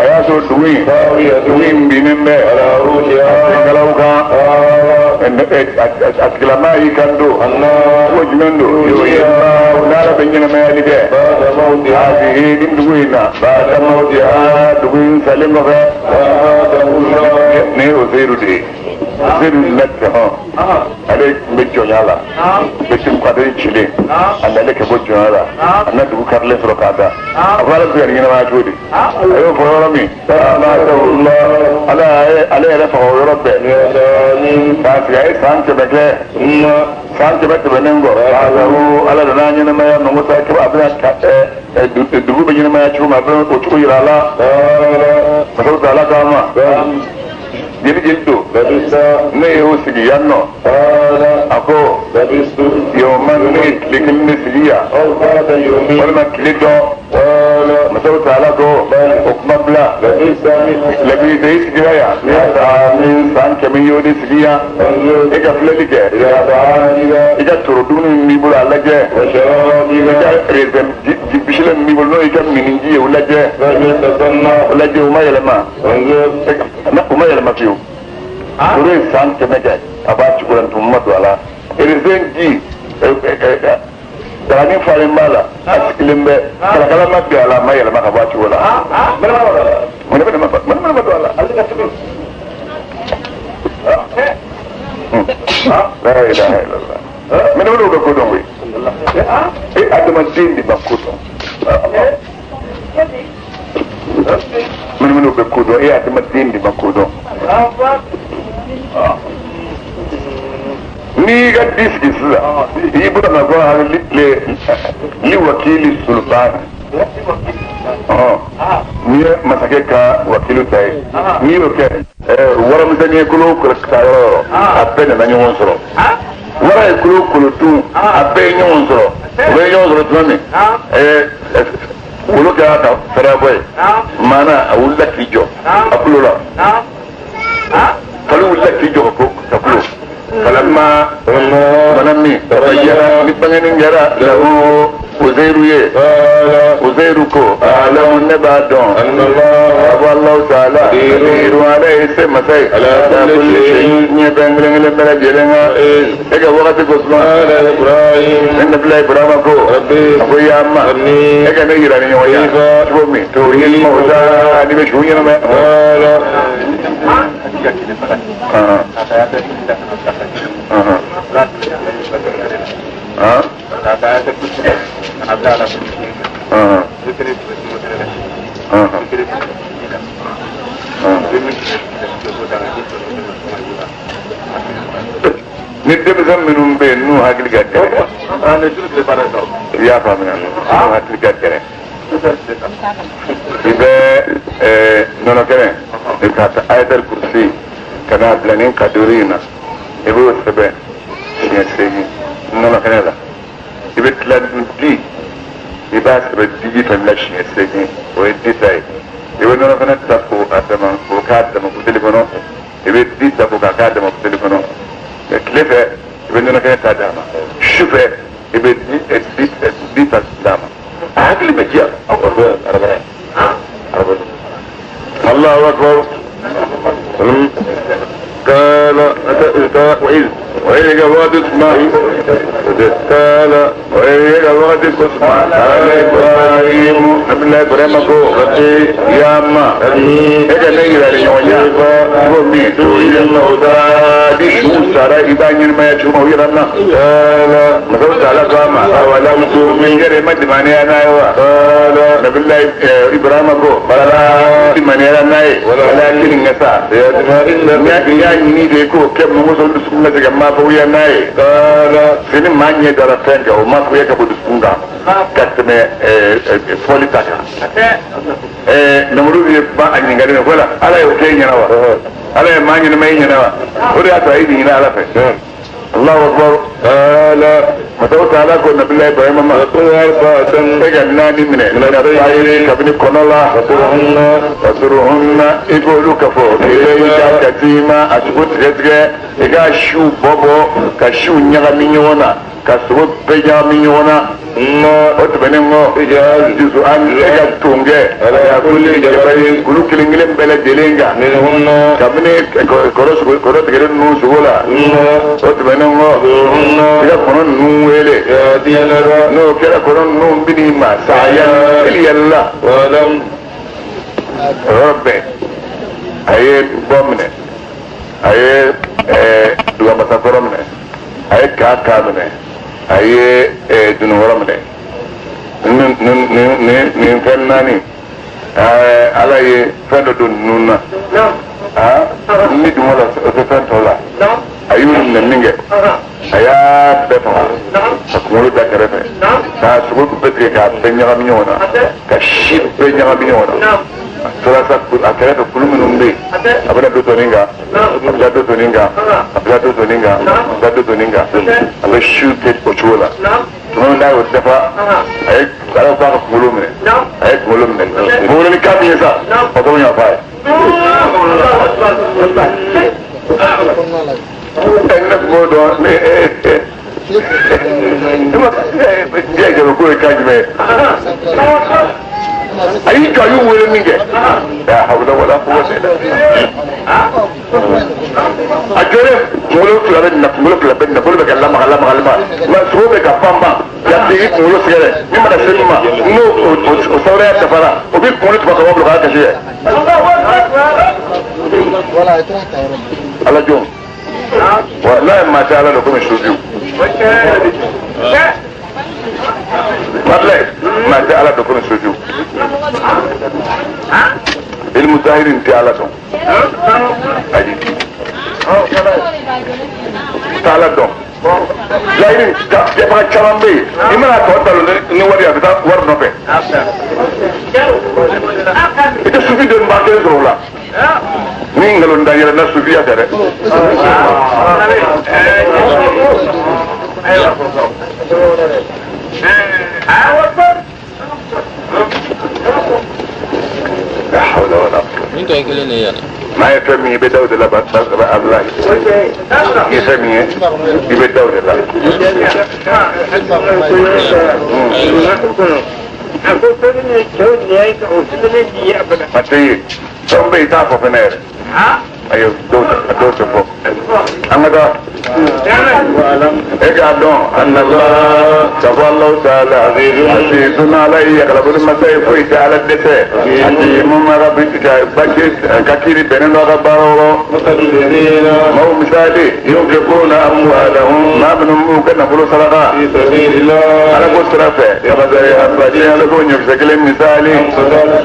يا سو دوي دوي بينم على روسيا كلاوكا أتكلم يكندو وجمندو يويا نار بيننا ما يلقى هذه دوينا بعد موتها دوين سلم ne ye Ozeru de ye. Ozeru lɛtɛ hɔn. Ale tun bɛ jɔnya la. Bɛti kadiri cilen. A nalen ka bɔ jɔnya la. A na dugu karilen sɔrɔ k'a da. A ko ala bɛ se ka nin ɲɛnamaya cogo di? A y'o fɔ yɔrɔ min. Ala ale yɛrɛ faga o yɔrɔ bɛɛ. K'a sigi a ye san 100 kɛ. San 100 tɛmɛnen kɔ. Ala nana ɲɛnamaya mɔgɔ sa a bɛna dugu bɛ ɲɛnamaya cogo min a bɛ o cogo yira a la. Masaw ta ala k'a ma. Jeli jeli don. Ne y'o sigi yan nɔ. A ko yoma ne ye tile kelen de sigi yan. Walima tile dɔ. Masaw ta ala ko o kuma bila. Labisa i sigira yan. San 100 y'o de sigi yan. E ka filɛli kɛ. I ka toro dumuni min b'i bolo a lajɛ. I ka raisin ji bisilen min b'i bolo n'o y'i ka miniji ye o lajɛ. O lajɛ o ma yɛlɛma. O ma yɛlɛma fiyewu. Toro ye san 100 kɛ a b'a cogo la tumu ma don a la. Raisin ji darani falen b'a la a sigilen bɛ kalakala ma bin a la a ma yɛlɛma ka bɔ a cogo la. Mɛnɛ ma don a la. La ilaha illallah. Mɛnɛ bɛ ko dɔn koyi. E adamaden de ma ko dɔn. Mɛnɛ bɛ ko dɔn e adamaden de ma ko dɔn. N'i y'i ka di sigi sisan i y'i bolo ka ko li wakili sultan n'i ye masakɛ ka wakilu ta ye n'i y'o kɛ waramisɛnnin ye kolo ta yɔrɔ o yɔrɔ a bɛɛ nana ɲɔgɔn sɔrɔ wara ye kolo kolo dun a bɛɛ ye ɲɔgɔn sɔrɔ u bɛ ɲɔgɔn sɔrɔ tuma min wolo kɛra ka fɛrɛ bɔ ye maana a wulila k'i jɔ a kulo la fali wulila k'i jɔ ka kulo falamma mana min tabayyana ni bangeni kɛra lahu Uzairu ye Uzairu ko alamu ne b'a dɔn a ko Alahu taala qadiru ala ye se masa ye ala kulli shay'in ɲɛ fɛn kelen kelen bɛɛ lajɛlen kan e ka wagati ko suma ne nabila Ibrahima ko a ko ya ma e ka ne yira ni ɲɔgɔn ye cogo min tuhyil mawta n'i bɛ su ɲɛnamaya. Ni denmisɛn minnu bɛ yen n'u hakili ka gɛlɛn i y'a faamuya n'u hakili ka gɛlɛn i bɛ nɔnɔ kɛnɛ i ka taa ayatal kursi ka n'a bila nin kadiri in na i b'o sɛbɛn siɲɛ 8 nɔnɔ kɛnɛ la i bɛ tila di i b'a sɛbɛn diji fɛn la siɲɛ 8 o ye di ta ye i bɛ nɔnɔ kɛnɛ ta k'o a dama k'o k'a dama buteli kɔnɔ i bɛ di ta k'o k'a k'a dama buteli kɔnɔ tile fɛ i bɛ nɔnɔ kɛnɛ ta d'a ma su fɛ i bɛ di ta d'a ma a hakili bɛ diya. Allahu akbar. قال وإذ وقت قال وإذ وقت قال إبراهيم نبي إبراهيم ko ya ma e ka ne yira ni ɲɔgɔn ye ko min tuhyil mawta ni su sara i b'a ɲɛnamaya cogo min o yira n na masaw taala ko a ma awalam tu'min yɛrɛ ma limaniya n'a ye wa nabilayi Ibrahima ko bala limaniya n'a ye walakin n ka sa n y'a ɲini de k'o kɛ mɔgɔ sɔrɔ dusukun ka se ka maafawiya n'a ye sini maa ɲɛ dara fɛn kan o maafawiya ka bɔ dusukun kan ka tɛmɛ fɔli ta kan Namuru ye ba a ɲininkali min fɔlɔ ala y'o kɛ e ɲɛna wa ala ye maa ɲɛnama e ɲɛna wa o de y'a to a ye ɲini ala fɛ Allahu akbar masaw taala ko nabila Ibrahima ma e ka 4 minɛ kabini kɔnɔ la fasuruhunna i k'olu kafo ilayka ka t'i ma a sogo tigɛ tigɛ i ka siw bɔ bɔ ka siw ɲagami ɲɔgɔn na ka sogo bɛɛ ɲagami ɲɔgɔn na o tɛmɛnen kɔ juzu an e ka ton kɛ kulli jabalin kulu kelen kelen bɛɛ lajɛlen kan kabini kɔrɔ tigɛlen ninnu sogo la o tɛmɛnen kɔ i ka kɔnɔ ninnu wele n'o kɛra kɔnɔ ninnu bɛ n'i ma saya yɛlɛla o yɔrɔ bɛɛ a ye bɔ minɛ a ye dugamasakɔrɔ minɛ a ye kaa minɛ a ye dununkɔrɔ minɛ nin fɛn 4 ala ye fɛn dɔ don ninnu na ni dun la o tɛ fɛn tɔ la a y'u minɛ min kɛ a y'a bɛɛ faga ka kunkolo da kɛrɛfɛ k'a sogo bɛɛ tigɛ k'a bɛɛ ɲagami ɲɔgɔn na ka si bɛɛ ɲagami ɲɔgɔn na a tora sa a kɛrɛfɛ kulu minnu bɛ yen a bɛna dɔ tɔ nin kan a bɛ taa dɔ tɔ nin kan a bɛ taa dɔ tɔ nin kan a bɛ taa dɔ tɔ nin kan a bɛ siw kɛ o cogo la tuma min n'a y'o dafa a ye ala k'a ka kunkolo minɛ a ye kunkolo minɛ kunkolo ni kan min ye sa o t'o ɲɛ f'a ye. kan jumɛn ye? A y'i jɔ, a y'u wele min kɛ, la hawla wala quwwata illa billah. A jɔlen, kunkolo fila bɛ nin na, kunkolo fila bɛ nin na, bolo bɛ ka lamaga lamaga lamaga, nka sogo bɛ ka pan pan ka tigi kunkolo sɛgɛrɛ. Min mana se min ma, n'o o sawuraya dafara, o bɛ kunkolo tuba ka bɔ bolo k'a kasi yɛ. Ala jɔn, wa n'a ye maa tɛ Ala dɔn komi sufiw. Mabilɛ, maa tɛ Ala dɔn komi sufiw. Ilmu zahiri tɛ Ala dɔn, ayi, tɛ Ala dɔn. Zahiri kɛbaga caman bɛ yen, i mana tɔ talon ni wari ye, a bɛ taa wari nɔfɛ. I tɛ sufi den ba kelen sɔrɔ o la ni nkalon da yɛrɛ na sufiya tɛ dɛ. La hawla wala quwwata. Min tɔ ye kelen de ye yɛrɛ. N'a ye fɛn min ye, i bɛ da o de la. Abulayi, i ye fɛn min ye, i bɛ da o de la. A tɛ ye, fɛn bɛ yen, i t'a fɔ fɛnɛ yɛrɛ. Ayi, dɔw tɛ fɔ. An ka taa. E k'a dɔn anala ka fɔ Alahu taala azizun, Ala ye yakalabolo masa ye, foyi tɛ Ala dɛsɛ. Hakimun, ma ka bi ka basi ka kiiri bɛnnen don a ka baaraw rɔ. Maaw misali yunfikuna amwalahum, maa minnu b'u ka nafolo saraka Ala ko sira fɛ, kamasali habatin, Ala ko ɲɔkisɛ kelen misali,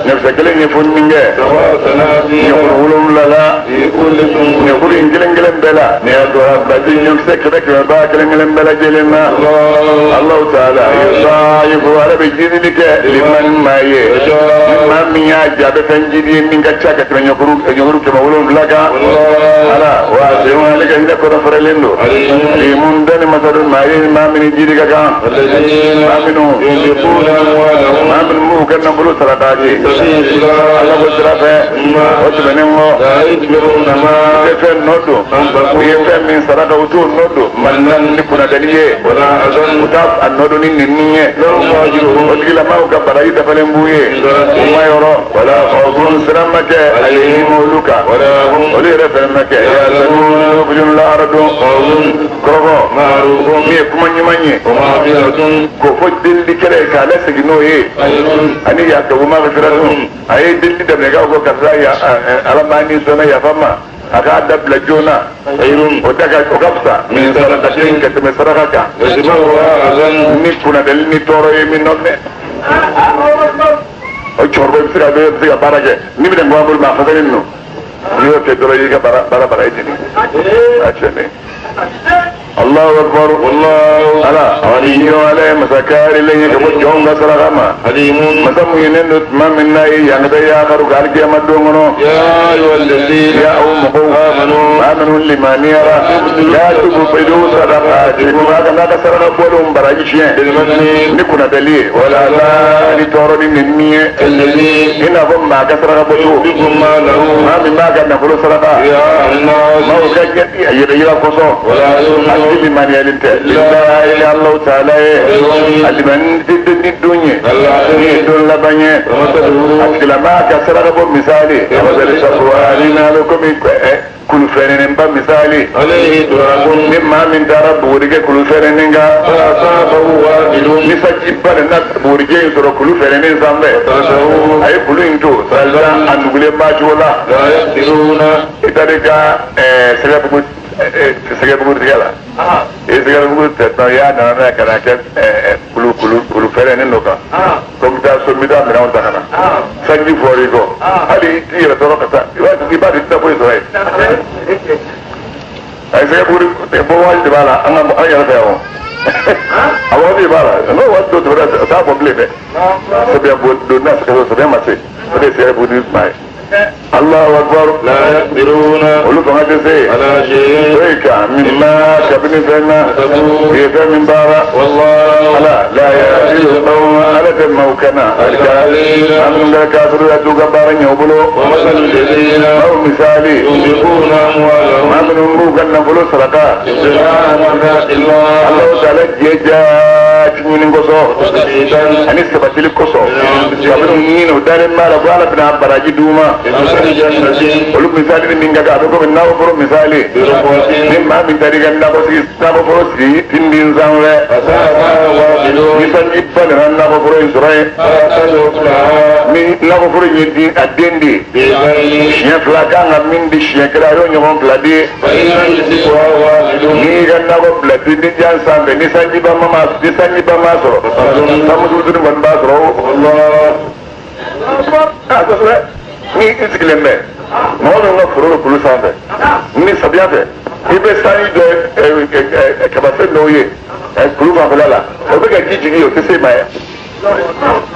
ɲɔkisɛ kelen ye foni kɛ ɲɔkuru 7 la, ɲɔkuru in kelen kelen bɛɛ la, mi'atu habatin, ɲɔkisɛ kɛmɛ kɛmɛ b'a kelen kelen bɛɛ lajɛlen na. Alahu taala yudaifu, Ala bɛ jidili kɛ liman maa ye, ni maa min y'a jɛ, a bɛ fɛn jidi ye min ka ca ka tɛmɛ ɲɔkuru 700 kan. Ala waasiun, ale ka hinɛ kɔnɔ fɛrɛlen don. Alimun, dɔnni masa don, maa ye maa min jidi ka kan. Maa minnu b'u ka nafolo saraka ye Ala ko sira fɛ, o tɛmɛnen kɔ, i tɛ fɛn nɔ don, u ye fɛn min saraka, u t'o nɔ don mannan ni kunnadali ye, u t'a a nɔ don ni nɛni ye. O tigilamaaw ka baraji dafalen b'u ye u ma yɔrɔ wala khawfun, siran ma kɛ alayhim olu kan, olu yɛrɛ fɛnɛ ma kɛ yahzanun lahara don. Kɔrɔfɔ min ye kuma ɲuman ye k'o fɔ delilikɛla ye k'a lasegin n'o ye, ani yakabu maghfiratun, a ye delili daminɛ k'a ko karisa ya Ala maa ni sɔnna yafa ma, a k'a dabila joona, o da ka o ka fisa min sadakatin ka tɛmɛ saraka kan ni kunnadali ni tɔɔrɔ ye min nɔfɛ. O cɛkɔrɔba bɛ se ka bɛ se ka baara kɛ ni bɛna ŋɔn bolo ma a fasalen ninnu, n'i y'o kɛ dɔrɔn, i ka baara baara bara ye jeni a tiɲɛ. Allahu akbar. Ala ghaniyyun, ala ye masa kaarilen ye ka bɔ jɔnw ka saraka ma, masa muɲunen don tuma min n'a ye yankata yaakaru ka alikiyama don kɔnɔ. Ya aw mɔgɔw, maa minnu limaniyara, la tubtilu sadaqatikum, a kana ka saraka bɔlenw baraji tiɲɛ ni kunnadali ye wala ni tɔɔrɔ ni nɛni ye, i n'a fɔ maa ka saraka bɔ cogo, maa min b'a ka nafolo saraka maaw ka yɛrɛ yira kosɔn, a tigi limaniyalen tɛ lillahi Alahu taala ye, a limani tɛ ni don ye ni ye don laban ye. A tigilamaa ka saraka bɔ misali kamasali safuwani, n'a bɛ komi kulu fɛrɛnnenba misali, ni maa min taara bugurijɛ kulu fɛrɛnnen kan, ni sanjiba nana bugurijɛ in sɔrɔ kulu fɛrɛnnen sanfɛ, a ye kulu in to sallan, a nugulen b'a cogo la. I taara i ka sɛgɛbugu sɛgɛbugu tigɛ la, i ye sɛgɛbugu tɛ tɔn, i y'a nana n'a ye ka na kɛ kulu kulu kulu fɛrɛnnen dɔ kan, ko n bɛ taa so, n bɛ taa minɛnw ta ka na, sanji fɔr'i kɔ, hali i t'i yɛrɛ tɔɔrɔ ka taa, i b'a di tɛ foyi sɔrɔ yen. A ye sɛgɛbugu bɔ waati de b'a la, an ka an yɛrɛ fɛ yan o, a waati de b'a la, n'o waati dɔ tɛmɛna, a t'a bɔ bilen dɛ. Samiya bɔ don n'a samiya ma se, o de ye sɛgɛbugu ni kuma ye. Allahu akbar. Olu fanga tɛ se foyi kan mimma, kabini fɛn na u ye fɛn min baara. Ala la yahdi al-qawma, Ala tɛ maaw kana maa minnu kɛra kafiru ya, t'u ka baara ɲɛ u bolo. Maaw misali, maa minnu b'u ka nafolo saraka Alahu taala jɛ jaati ɲini kosɔn. Ani sabatili kosɔn kabini ni o dalen b'a la ko Ala bɛna baraji d'u ma olu misali ni min ka kan a bɛ komi nakɔforo misali ni maa min taara i ka nakɔforo sigi tindin sanfɛ ni sanjiba nana nakɔforo in sɔrɔ yen ni nakɔforo in ye den a den di siɲɛ fila kan ka min di siɲɛ kelen a y'o ɲɔgɔn fila di n'i y'i ka nakɔ bila tindijan sanfɛ ni sanjiba ma sɔrɔ sanmuso kɔni b'a sɔrɔ a kosɛbɛ ni i sigilen bɛ mɔgɔ min ka foro bɛ kulu sanfɛ ni samiya fɛ i bɛ sanji dɔ kabafɛn dɔw ye kulu fanfɛla la o bɛ ka ji jigin o tɛ se ma ye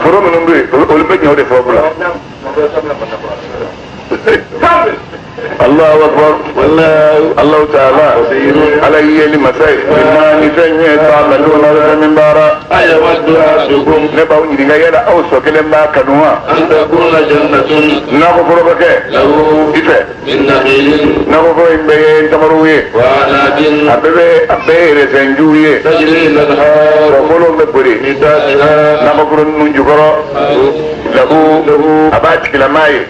foro minnu bɛ yen olu bɛ ɲɛ o de sababu la. Allahu akbar Allahu ta'ala ala yeli masai ni fɛn ye ta'maluna fɛn min baara ne b'aw ɲininka yala aw sɔ kelen b'a kanu wa nakɔ foro bɛ kɛ i fɛ nakɔ foro in bɛɛ ye tamarow ye a bɛɛ ye rɛsɛnjiw ye kɔkolo bɛ boli nakɔ foro ninnu jukɔrɔ lahu a b'a tigilama ye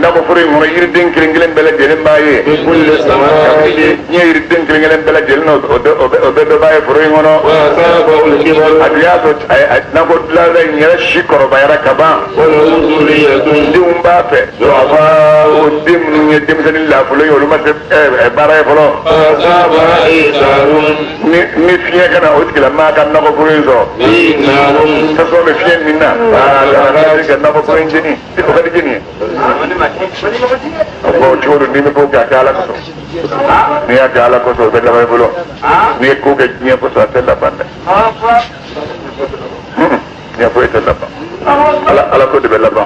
nakɔ foro in kɔnɔ yiriden kelen kelen bɛɛ lajɛlen b'a ye diɲɛ yiriden kelen kelen bɛɛ lajɛlen o bɛɛ dɔ b'a ye foro in kɔnɔ a dun y'a sɔrɔ nakɔ dilanla in yɛrɛ si kɔrɔbayara ka ban denw b'a fɛ o den minnu ye denmisɛnnin lafolo ye olu ma se baara ye fɔlɔ ni fiɲɛ ka na o tigilamaa ka nakɔ foro in sɔrɔ tasuma bɛ fiɲɛ min na ka nakɔ foro in jeni o ka di jeni ye a fɔ cogo do n'i bɛ ko kɛ a kɛ Ala kosɔn n'i y'a kɛ Ala kosɔn o bɛ laban i bolo n'i ye ko kɛ diɲɛ kosɔn a tɛ laban dɛ diɲɛ foyi tɛ laban Ala ko de bɛ laban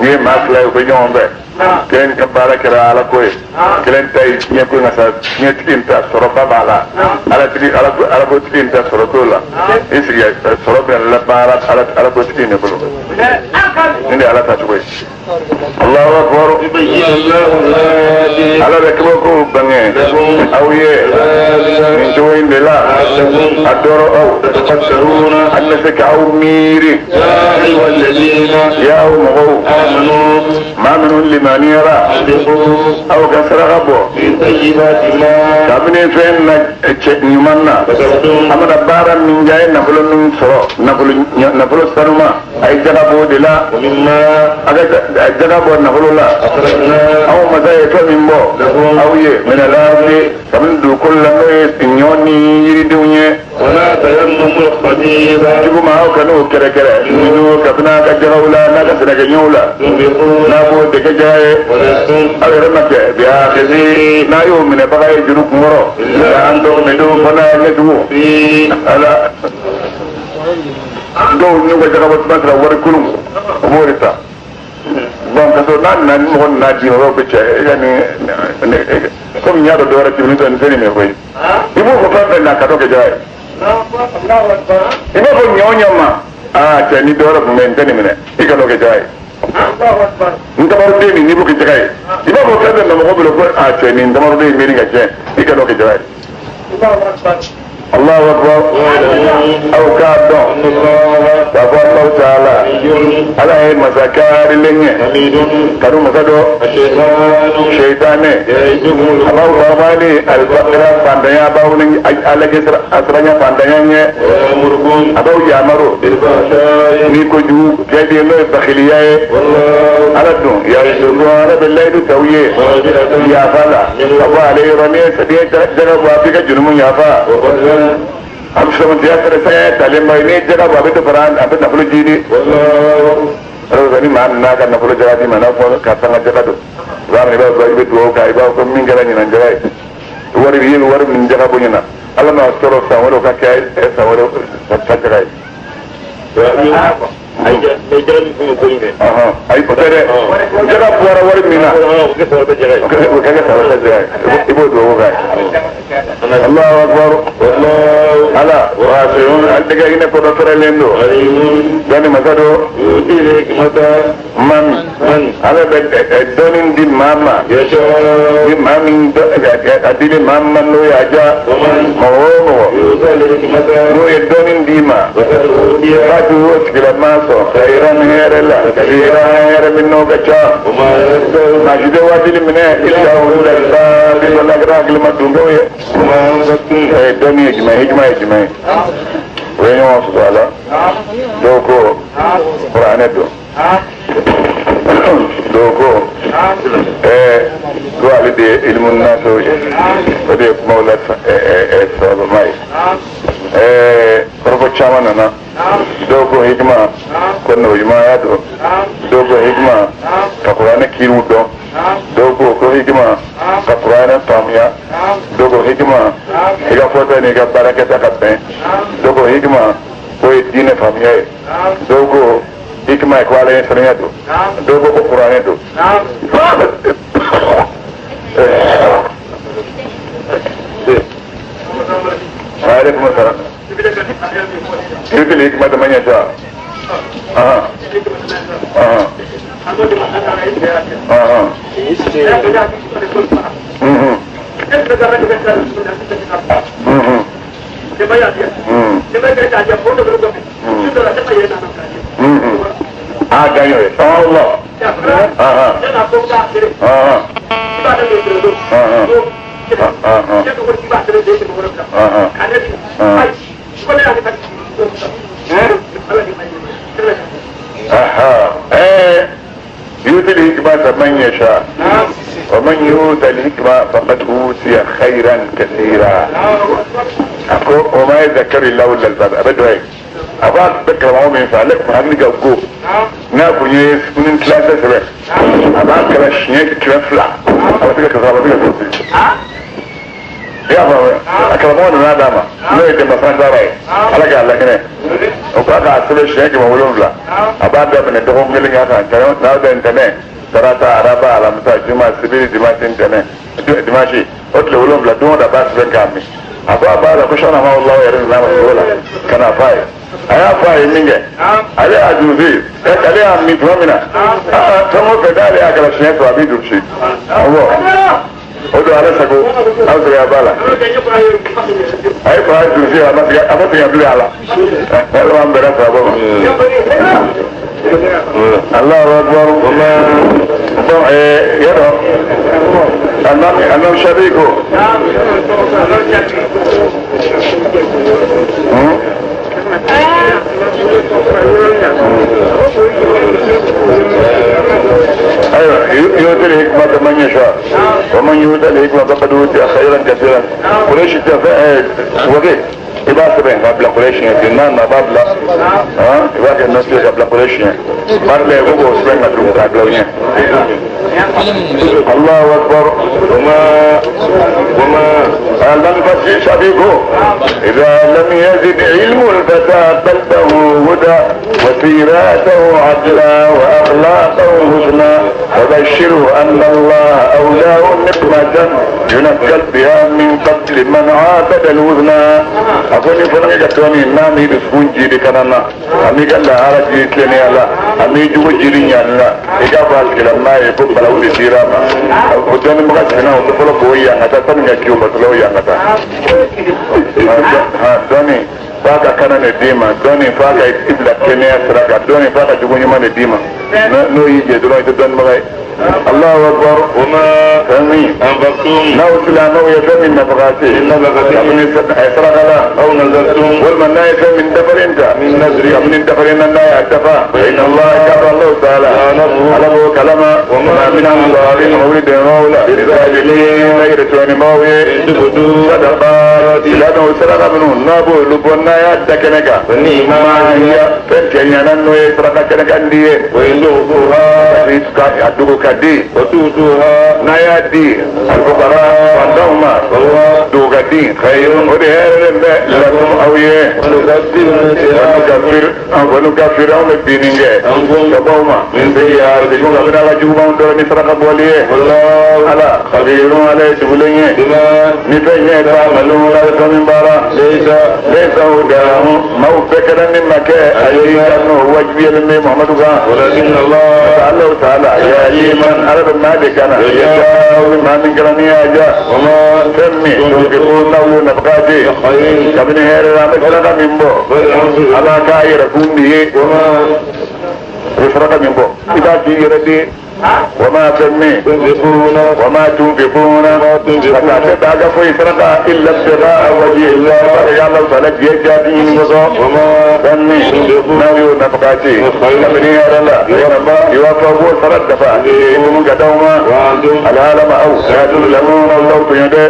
n'i ye maa fila ye u bɛ ɲɔgɔn fɛ kelen ka baara kɛra Ala ko ye kelen ta ye diɲɛ ko in ka sa diɲɛtigi in ta sɔrɔba b'a la Ala ko tigi in ta sɔrɔ t'o la i sigi sɔrɔ bɛ labaara Ala ko tigi in de bolo nin de ye Ala ta cogo ye. Allahu akbar Ala bɛ kabako bange aw ye nin cogo in de la a dɔrɔ aw an bɛ se k'aw miiri y'aw mɔgɔw maa minnu limaniyara aw ka saraka bɔ kabini fɛn na cɛ ɲuman na a mana baara min kɛ a ye nafolo min sɔrɔ nafolo sanuma a ye jaga bɔ o de la a ka jaga bɔ nafolo la aw masa ye fɛn min bɔ aw ye minɛlafi kabini dugukolo la n'o ye ɲɔ ni yiridenw ye juguma aw kan'o kɛrɛkɛrɛ minnu kabini a ka jagaw la n'a ka sɛnɛkɛɲɔw la n'a b'o de kɛ jaga ye aw yɛrɛ ma kɛ bi a kisi n'a y'o minɛbaga ye juru kunkɔrɔ an dɔgɔmɛdenw fana ɲɛjugu ala dɔw n'u ka jagabɔ tuma sera wari kurun o b'o de ta bon ka sɔrɔ n'a nana ni mɔgɔ nana d'i ma o bɛ cɛ e ka nin komi n y'a dɔn dɔwɛrɛ t'i bolo nin tɛ nin mɛ koyi i b'o fɔ fɛn fɛn na ka dɔ kɛ jaga ye i b'a fɔ ɲɔ o ɲɔ ma aa cɛ ni dɔwɛrɛ tun bɛ yen n tɛ nin minɛ i ka dɔ kɛ jaga ye n tamaruden nin n'i b'o kɛ jaga ye i b'a fɔ fɛn fɛn ma mɔgɔ bolo ko aa cɛ nin tamaruden in bɛ nin ka tiɲɛ i ka dɔ kɛ jaga ye. Allahu akbar aw k'a dɔn k'a fɔ Allahu ta'ala Ala ye masa kaarilen ye kanu masa dɔ seitanɛ a b'aw bagabagali alifakira fantanya b'aw ni Ala kɛ asiranya fantanya ɲɛ a b'aw yamaru ni kojugu kɛ de n'o ye bakiliya ye Ala dun ya'idukum Ala bɛ layidu t'aw ye yafa la ka bɔ ale yɔrɔ ni ye jaga bɔ a b'i ka jurumu yafa a bɛ sɔmɔtiya fɛnɛ sɛgɛ talen ba ye n'i ye jaga bɔ a bɛ dɔ fara a bɛ nafolo jiidi ala ni maa nana ka nafolo jaga d'i ma n'a fɔ karisa ka jaga don i b'a minɛ i b'a fɔ i bɛ dugawu kɛ i b'a fɔ min kɛra ɲinan jaga ye wari i ye wari min jaga bɔ ɲinan Ala m'a sɔrɔ san wɛrɛ o ka kɛ san wɛrɛ ka jaga ye. Ayi o tɛ dɛ jaga bɔra wari min na o kɛ san wɛrɛ jaga ye i b'o dugawu k'a ye. Allahu akbar Ala waasiun ale de ka hinɛ kɔnɔ fɛrɛlen don dɔnni masa don. Man ala bɛ dɔnni di maa ma ni maa min a dili maa ma n'o y'a diya mɔgɔ o mɔgɔ n'o ye dɔnni d'i ma k'a t'o tigilamaa sɔn khayran hɛrɛ la kathiran hɛrɛ min n'o ka ca maa si tɛ waajuli minɛ illa ulul albab fo n'a kɛra hakilima dunkew ye. Dɔnni ye jumɛn ye, hikima ye jumɛn ye, o ye ɲɔgɔn sɔsɔ a la. Dɔw ko kuranɛ don, dɔw ko ko ale de ye ilimu nafiw ye, o de ye kumaw la sababama ye. Kɔrɔfɔ caman nana. Dɔw ko hikima ko nabiɲumanya don, dɔw ko hikima ka kuranɛ kiiriw dɔn, dɔw ko ko hikima ka kuranɛ faamuya, dɔw ko hikima i ka fɔta n'i ka baarakɛta ka bɛn, dɔw ko hikima k'o ye diinɛ faamuya ye, dɔw ko hikima ye ko ala ɲɛsiranya don, dɔw ko ko kuranɛ don. Aleykum salaam. Yu'til hikmata man yasha. Aha. Aha. Aha. Mhm. Mhm. Mhm. Ah, gagnó. Allah. Aha. Aha. Aha. Aha. Aha. Aha. يؤتي الحكمة من يشاء ومن يؤت الحكمة فقد أوتي خيرا كثيرا. وما يذكر إلا أولو الألباب. A bɛ dɔ ye a b'a bɛ karamɔgɔ min fɛ, ale tun hakili ka go n'a kun ye ni tilancɛ sɛbɛn, a b'a kalan siɲɛ 200, a bɛ se ka kalan, a bɛ se ka sɔrɔ. I y'a faamuya? A karamɔgɔ nana d'a ma, n'o ye Demba Santara ye, ala k'a lahinɛ, o k'a k'a sɛbɛn siɲɛ 700, a b'a daminɛ dɔgɔkun kelen k'a kan, n'a bɛ ntɛnɛn, tarata, araba, alamisa, juma, sibiri, dimanche, ntɛnɛn, dimanche, o tile 7, don o don a b'a sɛbɛn k'a min. A ko a b'a la ko sɔnna ma Alahu yɛrɛ nana ma sogo la ka n'a f'a ye. A y'a fɔ a ye min kɛ, ale y'a durusi, ale y'a min tuma min na, fɛn o fɛn n'ale y'a kalan siɲɛ 3, a b'i durusi. Awɔ, o don ala sago aw sɔrɔ a b'a la. A ye fa durusi, a ma segin a bilen a la. Ala b'an bɛrɛ sababa ma. Allahu akbar. Bon, yadɔ alimami Shafi ko. أيوة يؤتي الحكمة من يشاء ومن يؤت الحكمة فقد أوتي خيرا كثيرا. قريش وجه i b'a sɛbɛn ka bila Quraysh ɲɛ n'a na b'a bila, i b'a kɛ nɔti ka bila Quraysh ɲɛ b'a ko k'o sɛbɛn ka tugu k'a bila o ɲɛ. Allahu akbar. وما لم فسي شبيكو إذا لم يزد علم الفتى قلبه هدى وسيراته عدلا وأخلاقه حسنا وبشره أن الله أولاه نقمة ينكل بها من قتل من عابد الوثنى. أقول فلان كتوني نامي بسكون جيري كنانا أمي قال لا هذا جيري تلني الله أمي جو جيري نيانا إذا فاز كلا ما يكون بلاو سيراما ودوني مغاسنا وتفلو بويا نتا تنيا كيو بطلو يا نتا دوني faka kana ne d'i ma dɔɔni faka i bila kɛnɛya sira kan dɔɔni faka jogo ɲuman de d'i ma n'o y'i jɛ dɔrɔn i tɛ dɔnnibaga ye. Allahu akbar. وما Fɛn أنفقتم n'aw silamɛw ye fɛn min nafakati kabini saraka la أو نذرتم walima n'a ye fɛn min dafalen ta kabini dafalen na n'a y'a dafa fa inna Allah kaba Allahu ta'ala ala b'o kalama wa ma min ansaarin mawuli dɛmɛbaaw la lisajilina yɛrɛtɔɲinibaaw ye sadaqat silamɛw saraka minnu n'a b'olu bɔ n'a y'a da kɛnɛ kan فنعم fɛn cɛ ɲana n'o ye saraka kɛnɛ kan di ye وإن تخفوها ka a dogo ka di n'a y'a di alfukara fantanw ma dogo ka di o de hɛrɛ bɛ lakum aw ye wa nukafir anw bɛ binni kɛ ka bɔ aw ma kabini ala jugumanw dɔ ni saraka bɔli ye ala khabirun ala ye dugulen ye ni fɛn ye ta'malun ala fɛn min baara laysa hudahum maaw bɛɛ kɛra ni ma kɛ ayi ka n'o wajibiyalen bɛ Muhamadu kan Allah ta'ala yahdi man ala bɛ maa de kana yasha'u bɛ maa min kɛra ni y'a diya fɛn min tunfiqun n'aw y'o nafaka di kabini hɛrɛ la an bɛ saraka min bɔ ala k'a yɛrɛ kun de ye i bɛ saraka min bɔ i b'a k'i yɛrɛ de وما فمي وما تنفقون فكاتب foyi saraka إلا ابتغاء وجه الله يا الله تعالى جاء وما فمي n'aw y'o nafakati kabini hɛrɛ la yuwaffa b'o sara dafa mun ka d'aw ma alhalama aw la tuzlamuna aw t'aw tɔɲɔ dɛ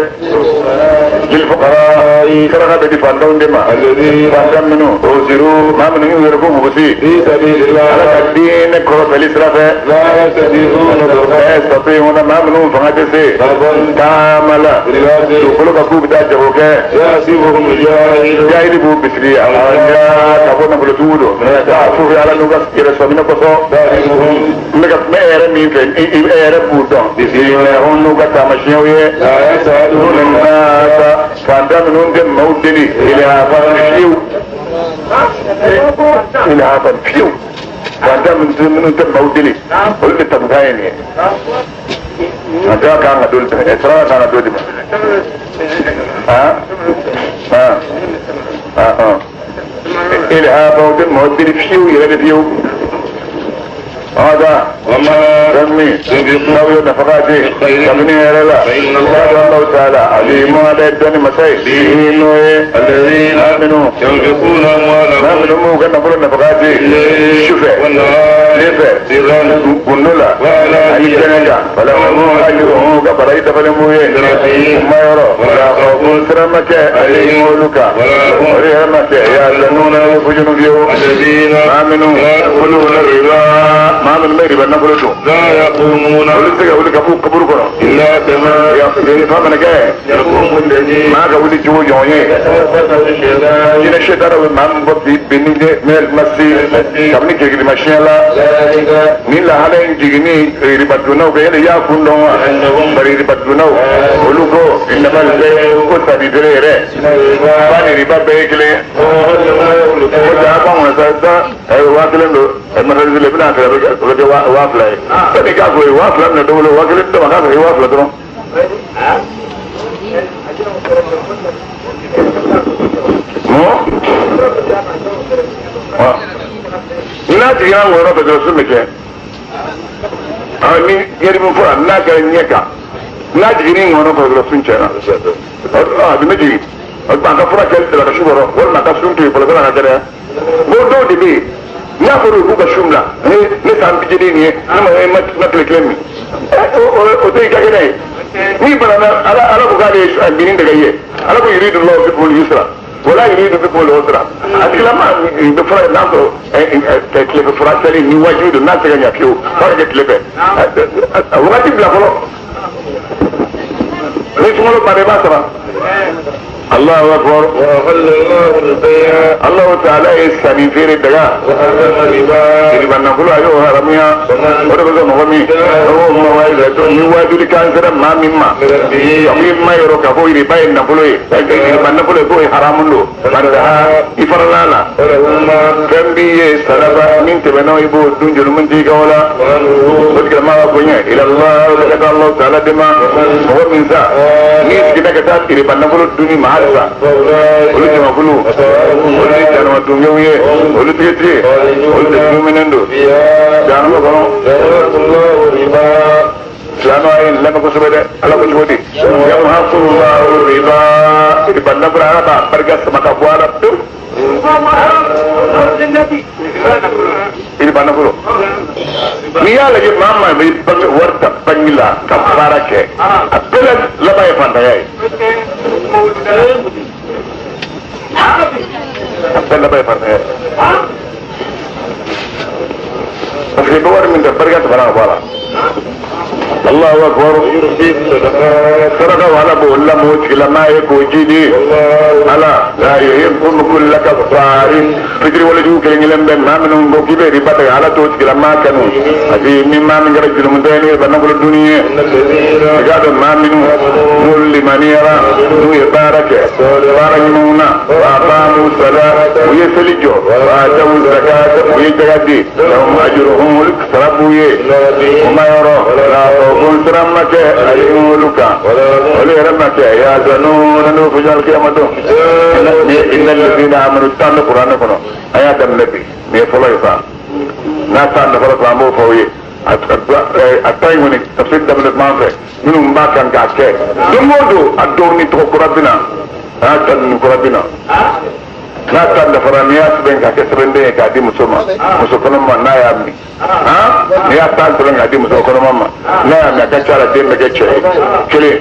للفقراء saraka bɛ di fantanw de ma fantan minnu أحصروا maa minnu y'u yɛrɛ ko mugusi ala ka diinɛ kɔrɔtɛli sira fɛ لا يستطيعون maa minnu fanga tɛ se taama la dugukolo ka k'u bɛ taa jago kɛ jahili b'u bisigi ka fɔ nafolotigiw don k'a f'u ye ala n'u ka yɛrɛ sɔminɛ kosɔn n bɛ ka kuma e yɛrɛ min fɛ e yɛrɛ b'u dɔn bisimilahum n'u ka taamasiyɛnw ye nasa fantan minnu tɛ maaw deli ilhafan fiyewu ilhafan fiyewu fantan minnu tɛ maaw deli olu de tamukan ye nin ye a kan ka doli saraka kan ka doli ma ah ah ah ilhafan tɛ maaw deli fiyewu yɛrɛ de fiyewu هذا وما فمي n'aw ye nafaka di kabini hɛrɛ la الله تعالى عليم ala ye dɔnni masa ye n'o ye الذين minnu ينفقون maa أموالهم minnu m'u ka nafolo nafaka di sufɛ والنهار tile fɛ سرا gundo la ani kɛnɛ kan فلهم أجرهم ka baraji dafalen b'u ye ma yɔrɔ ولا خوف siran ma kɛ عليهم olu kan o de yɛrɛ ma kɛ يحزنون fujunu fiyewu الذين maa minnu يأكلون الربا maa minnu bɛ riba nafolo dun لا يقومون olu tɛ se ka wuli ka b'u kaburu kɔnɔ إلا كما fa mana kɛ يقوم الذي maa ka wuli cogo ɲɔgɔn ye يتخبطه الشيطان jinɛ shetana bɛ maa min bɔ bi binni de من المس kabini kirikirimasiyɛn la ذلك ni lahala in jiginni riba dunnaw kɛ yali y'a kun dɔn wa bari riba dunnaw olu ko إنما البيع ko sanni feere yɛrɛ fa ni riba bɛɛ ye kelen ye ko jaa b'anw kɔnɔ sa sa 1000 don marchandise la i bɛna feere o bɛ kɛ 2000 ye sani k'a fɔ ye 2000 minɛ dɔ bolo 1000 dɔ ma k'a feere 2000 dɔrɔn. Mɔ n'a jiginna wɔyɔ fɛ dɔrɔn sun bɛ kɛ ni yɛrɛ min fɔra n'a kɛra ɲɛ kan n'a jiginni ŋɔnɔ fɛ dɔrɔn sun tiɲɛna a bɛ ne jigin a ka fura kɛli de la ka su kɔrɔ walima a ka sun to yen fɔlɔ ka kɛnɛya n ko dɔw de bɛ yen n'a fɔra u k'u ka sun bila ne san bi jeli nin ye ne ma ma tile kelen min o tɛ i ka kɛnɛ ye n'i banana ala ala ko k'ale ye binni dɛgɛ ye ala ko يريد الله بكم اليسر ولا يريد بكم العسر a tigilama bɛ fura n'a sɔrɔ tilefɛ fura kɛli ni wajibi don n'a tɛ ka ɲɛ fiyewu f'a ka kɛ tile fɛ a wagati bila fɔlɔ ni sunkalo banna i b'a sara الله أكبر وأحل الله البيع الله تعالى ye sanni feere daga وحرم الربا riba nafolo a y'o haramuya o de bɛ kɛ mɔgɔ min o ma wajibi ni wajuli kan sera maa min ma به i ma yɔrɔ k'a fɔ riba ye nafolo ye riba nafolo ye k'o ye haramu don bari i farala la وله ما fɛn b'i ye saraka min tɛmɛna i b'o dun joli min t'i kan o la وأمره o tigilama b'a bonya إلى الله ka taa Allah ta'ala de ma mɔgɔ min sa n'i siginna ka taa riba nafolo dunni ma halisa olu فأولئك jamakulu olu ye jahanama dunkew ye olu tigitigi olu de duminen don فيها jahanama kɔnɔ يمحق الله الربا silamɛ ye nin lamɛn kosɛbɛ dɛ ala ko cogo di يمحق الله الربا riba nafolo ala b'a barika sama ka bɔ a la pewu riba nafolo n'i y'a lajɛ maa maa bɛ bange wari ta bangi la ka baara kɛ a bɛɛ la laban ye fantanya ye a bɛɛ laban ye fantanya ye parce que i bɛ wari min ta barika tɛmɛna ka bɔ a la. Allahu akbar. ويربي الصدقات. Saraka wala b'o lamɔ o tigilamaa ye k'o jidi. والله Ala la yuhibbu kulla kaffarin, fitiri wale jugu kelen kelen bɛ maa minnu ko k'i bɛ riba tigɛ, Ala t'o tigilamaa kanu, parce que ni maa min kɛra jurumutɔ ye ni riba nafolo dunni ye. إن الذين I k'a dɔn maa minnu n'olu limaniyara, n'u ye baara kɛ baara ɲumanw na, wa aqamu sala, u ye seli jɔ, wa atawu zakata, u ye jaga di, lahum ajruhum, olu sara b'u ye. O ma yɔrɔ la khawfun, siran ma kɛ alayhim, olu kan, olu yɛrɛ ma kɛ yahzanun, n'o fɔ alikiyama don. Inna alladhina amanu 10 bɛ kuranɛ kɔnɔ, an y'a daminɛ bi, nin ye fɔlɔ ye sa. N'a 10 dafara sɔrɔ, an b'o fɔ aw ye. A ta in kɔni tafsir daminɛ tuma an fɛ minnu b'a kan k'a kɛ don o don, a dɔw ni tɔgɔ kura bɛ na, a y'a ta ni kura bɛ na. N'a 10 dafara, n'i y'a sɛbɛn k'a kɛ sɛbɛnden ye k'a di muso ma, muso kɔnɔma ma, n'a y'a min, han, n'i y'a 10 sɛbɛn k'a di muso kɔnɔma ma, n'a y'a min, a ka ca la den bɛ kɛ cɛ ye. Kelen,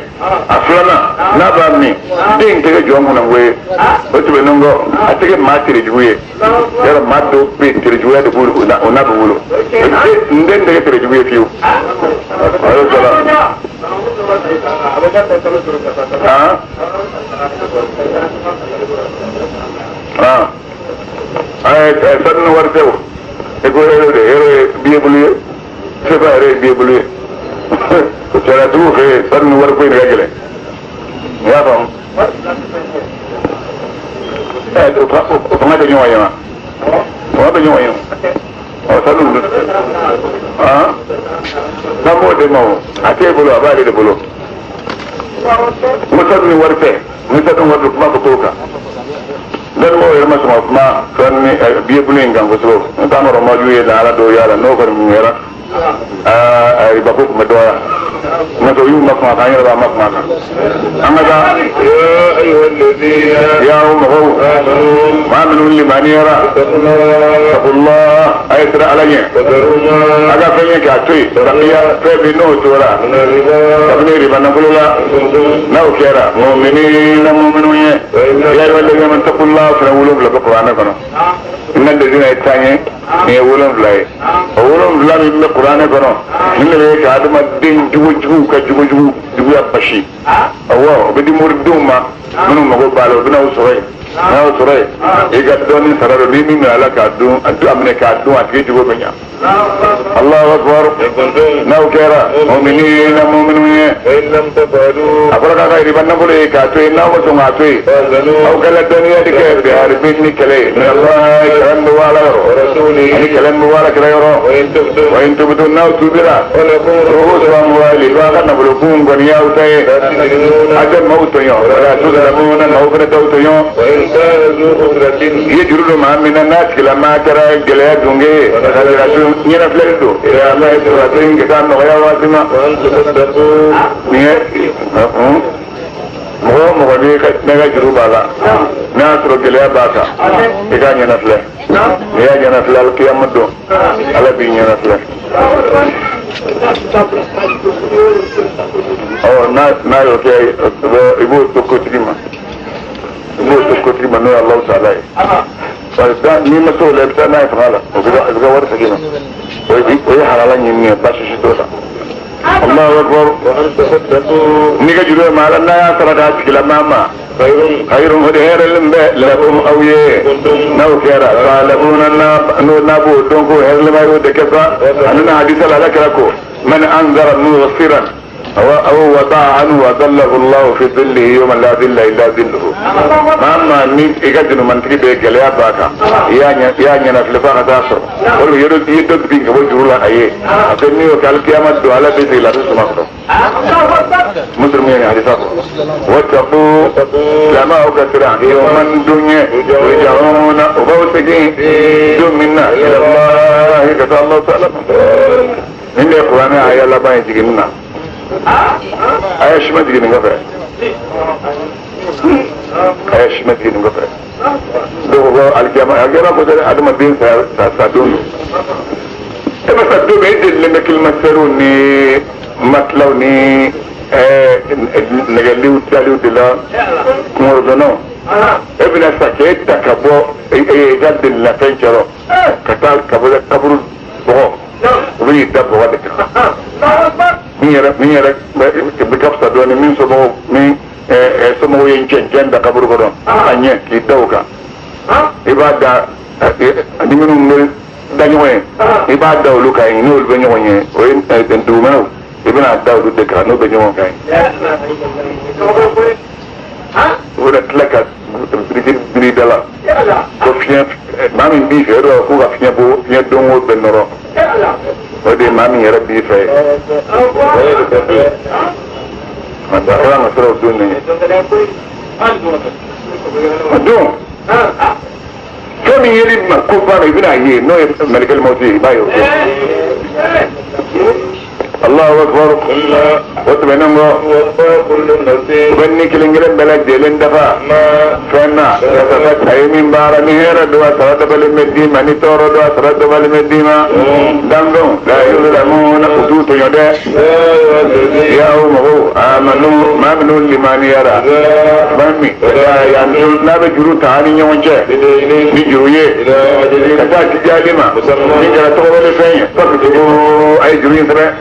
a filanan, n'a b'a min, den tɛ kɛ jɔn kunnango ye. O tɛmɛnen kɔ, a tɛ kɛ maa terejugu ye. Yɔrɔ maa dɔw bɛ yen, terejuguya de b'u o n'a bɛ wolo. N den tɛ kɛ terejugu ye fiyewu. Alayhi salam. Han han, ayi, sanu ni wari tɛ o. E ko hero de, hero ye biye bulu ye, sefa yɛrɛ ye biye bulu ye. Sariyatigiw fɛ yen, sanu ni wari ko in de ka gɛlɛn, i y'a faamu. Ɛ, o fanga tɛ ɲɔgɔn ye wa? Fanga bɛ ɲɔgɔn ye o. Ɔ, sanu dun, han, n'an b'o de ma o, a t'e bolo, a b'ale de bolo. N ko sanu ni wari tɛ, ni sanu wari don, kuma bɛ k'o kan. Dɔnnibagaw yɛrɛ ma sɔn ka kuma fɛn ni biye bulu in kan kosɛbɛ. N t'an kɔrɔ maju ye lahala dɔw y'a la, n'o kɔni mun kɛra, aa, riba ko tun bɛ dɔgɔya. N'o tɛ, u y'u ma kuma kan, an yɛrɛ b'a ma kuma kan. An ka taa. يا أيها الذين Ya aw mɔgɔw آمنوا maa minnu limaniyara, اتقوا الله taqullah, a ye siran Ala ɲɛ. وذروا A ما ka fɛn ye k'a to yen, baqiya, fɛn min n'o tora من الربا kabini riba nafolo la, كنتم n'aw kɛra mu'minina, mu'minu ye. Ya ayyuha alladhina amanu taqullah fana 7 bɛ kuranɛ kɔnɔ. Inna alladhina ye 10 ye, nin ye 7 ye. O 7 min bɛ kuranɛ kɔnɔ, nin de bɛ ka adamaden jugujuguw ka jugujugu juguya basi. Awɔ, o bɛ di moridenw ma minnu mago b'a la, o bɛ n'aw sɔrɔ yen. N'aw sɔrɔ yen, i ka dɔɔnin sara don, ni min minɛ ala k'a dun, a dun, a minɛ k'a dun, a tigi jogo bɛ ɲa. Allahu akbar. كنتم N'aw kɛra mu'minina, mu'minu ye. فإن لم تفعلوا A fɔra k'a ka riba nafolo ye k'a to yen, n'aw ma sɔn k'a to yen, فأذنوا aw kɛla dɔnniya de kɛ bi harbin, ni kɛlɛ ye, min Allah, kɛlɛ min bɛ wala yɔrɔ, ورسوله ani kɛlɛ min bɛ wala kɛlɛ yɔrɔ. وإن تبتم Wa in tubtum, n'aw tubira, فلكم ru'usu amwali, b'a ka nafolo kun kɔni y'aw ta ye. لا تظلمون A tɛ maaw tɔɲɔ, wala tuzlamuna, maaw fana t'aw tɔɲɔ. وإن كان ذو عسرة I ye juru don maa min na, n'a tigilamaa kɛra gɛlɛya dunge ye, ɲɛnafilɛli don, ala ye sɔrɔ ka taa nɔgɔya waati ma. وأن تصدقوا Nin ye mɔgɔ o mɔgɔ n'i ka ne ka juru b'a la, n'a y'a sɔrɔ gɛlɛya b'a kan, i k'a ɲɛnafilɛ. N'i y'a ɲɛnafilɛ, alikiyama don, Ala b'i ɲɛnafilɛ. Ɔ, n'a y'o kɛ, i b'o to kotigi ma, i b'o to kotigi ma, n'o ye Alahu taala ye. Parce que n'i ma se o la, i bɛ taa n'a ye fanga la, o bɛ ka wari segin ma. O ye halala ɲini ye, baasi si t'o la. Allahu akbar. وأن تصدقوا N'i ka juru ye maa la, n'a y'a sara k'a tigilamaa ma, خير khayrun, o de hɛrɛlen bɛ, lakum, aw ye, n'aw kɛra ta'lamuna, n'o n'a b'o dɔn ko hɛrɛlɛma y'o de kɛ sa. A nana hadisa la, Ala kɛra ko man anzara mughfiran aw wada'a anhu adallahu Allahu fi dhillihi yawma la dhilla illa dhilluhu. Maa maa ni i ka junumantigi bɛ gɛlɛya b'a kan, i y'a ɲɛnafilɛ f'a ka taa sɔrɔ, walima i ye dɔ bin ka bɔ juru la a ye, a ko n'i y'o kɛ, alikiyama don, Ala bɛ sigi la, a bɛ suma kɔrɔ. Muslim ye nin hadisa fɔ. Wattaqu, silamɛ, aw ka siran yawman, don ye, turja'una, o b'aw segin don min na, ila Allahi, ka taa Allahu ta'ala ma. Nin de ye kuranɛ aya laban ye jiginni na. Aya si ma jigin nin kɔfɛ, aya si ma jigin nin kɔfɛ. Dɔw ko ko alikiyama, alikiyama ko tɛ dɛ, adamaden sa sa don don. E bɛ sa don min, e delilen bɛ kilimanjaro ni matilaw ni nɛgɛliw taliw de la kungorodɔnnaw. E bɛna sa k'e ta ka bɔ i ka delilafɛn cɛrɔ ka taa ka bɔ kaburu bɔgɔ, o bɛ n'i da bɔgɔ de kan. Min yɛrɛ min yɛrɛ bɛ ka fisa dɔɔnin, min somɔgɔw, min somɔgɔw ye cɛncɛn da kaburu kɔnɔ a ɲɛ k'i da o kan, i b'a da ni minnu bɛ da ɲɔgɔn ye, i b'a da olu kan yen, n'olu bɛ ɲɔgɔn ye, o ye dugumɛnɛw, i bɛna da olu de kan n'o bɛ ɲɔgɔn kan ye. O bɛna tila ka biriki biri da la ko fiɲɛ, maa min b'i fɛ, o de b'a fɔ ko ka fiɲɛ bɔ, fiɲɛ don o bɛ nɔrɔ, o de ye maa min yɛrɛ b'i fɛ ye. A kɛra ka sɔrɔ o don ne ye o don, fɛn min yeli ma ko ba la, i bɛna ye n'o ye mɛlɛkɛli mawuti ye, i b'a ye o don. Allahu akbar. O tɛmɛnen kɔ, u bɛ ni kelen kelen bɛɛ lajɛlen dafa fɛn na a ye min baara. Ni hɛrɛ don, a sara dabalen bɛ d'i ma. Ni tɔɔrɔ don, a sara dabalen bɛ d'i ma. Danfɛnw la yuzlamuna, u t'u tɔɲɔ dɛ. Ya aw mɔgɔw, amanu, maa minnu limaniyara, maa min yan n'a bɛ juru ta an ni ɲɔgɔn cɛ ni juru ye ka taa tijali ma, min kɛra tɔgɔ wɛrɛ fɛn ye, ko a ye juru in sɛbɛn.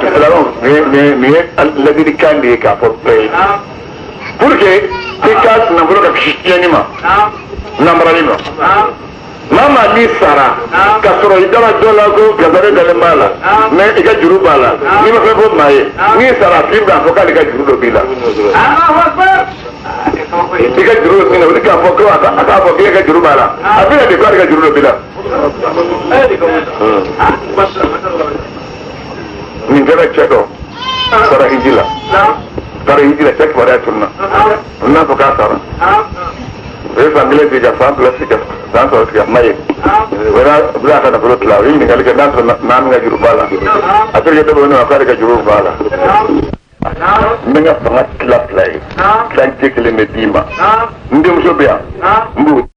Silamɛw, nin ye ladilikan de ye k'a fɔ bɛɛ ye pour que i ka nafolo ka kisi tiɲɛni ma, nanbarali ma. Maa maa n'i sara ka sɔrɔ i dara dɔ la ko gasare dalen b'a la, mais i ka juru b'a la, n'i ma fɛn fɔ maa ye, n'i sara, a tigi b'a fɔ k'ale ka juru dɔ b'i la, i ka juru bɛ min na, o de k'a fɔ ko a k'a fɔ k'e ka juru b'a la, a bɛna de k'ale ka juru dɔ b'i la. Nin kɛra cɛ dɔ sara hiji la, taara hiji la, cɛ kibaruya tununa, n'a fɔ k'a sara, o ye san kelen sigi ka san 2 sigi ka san 3 sigi, a ma ye. O y'a bila a ka nafolo tila, o ye ɲininkali kɛ n'a sɔrɔ maa min ka juru b'a la, a terikɛ dɔ bɛ yen nɔ k'ale ka juru b'a la. N bɛ n ka fanga tila fila ye, tilancɛ kelen bɛ d'i ma, n denmuso bɛ yan, n b'o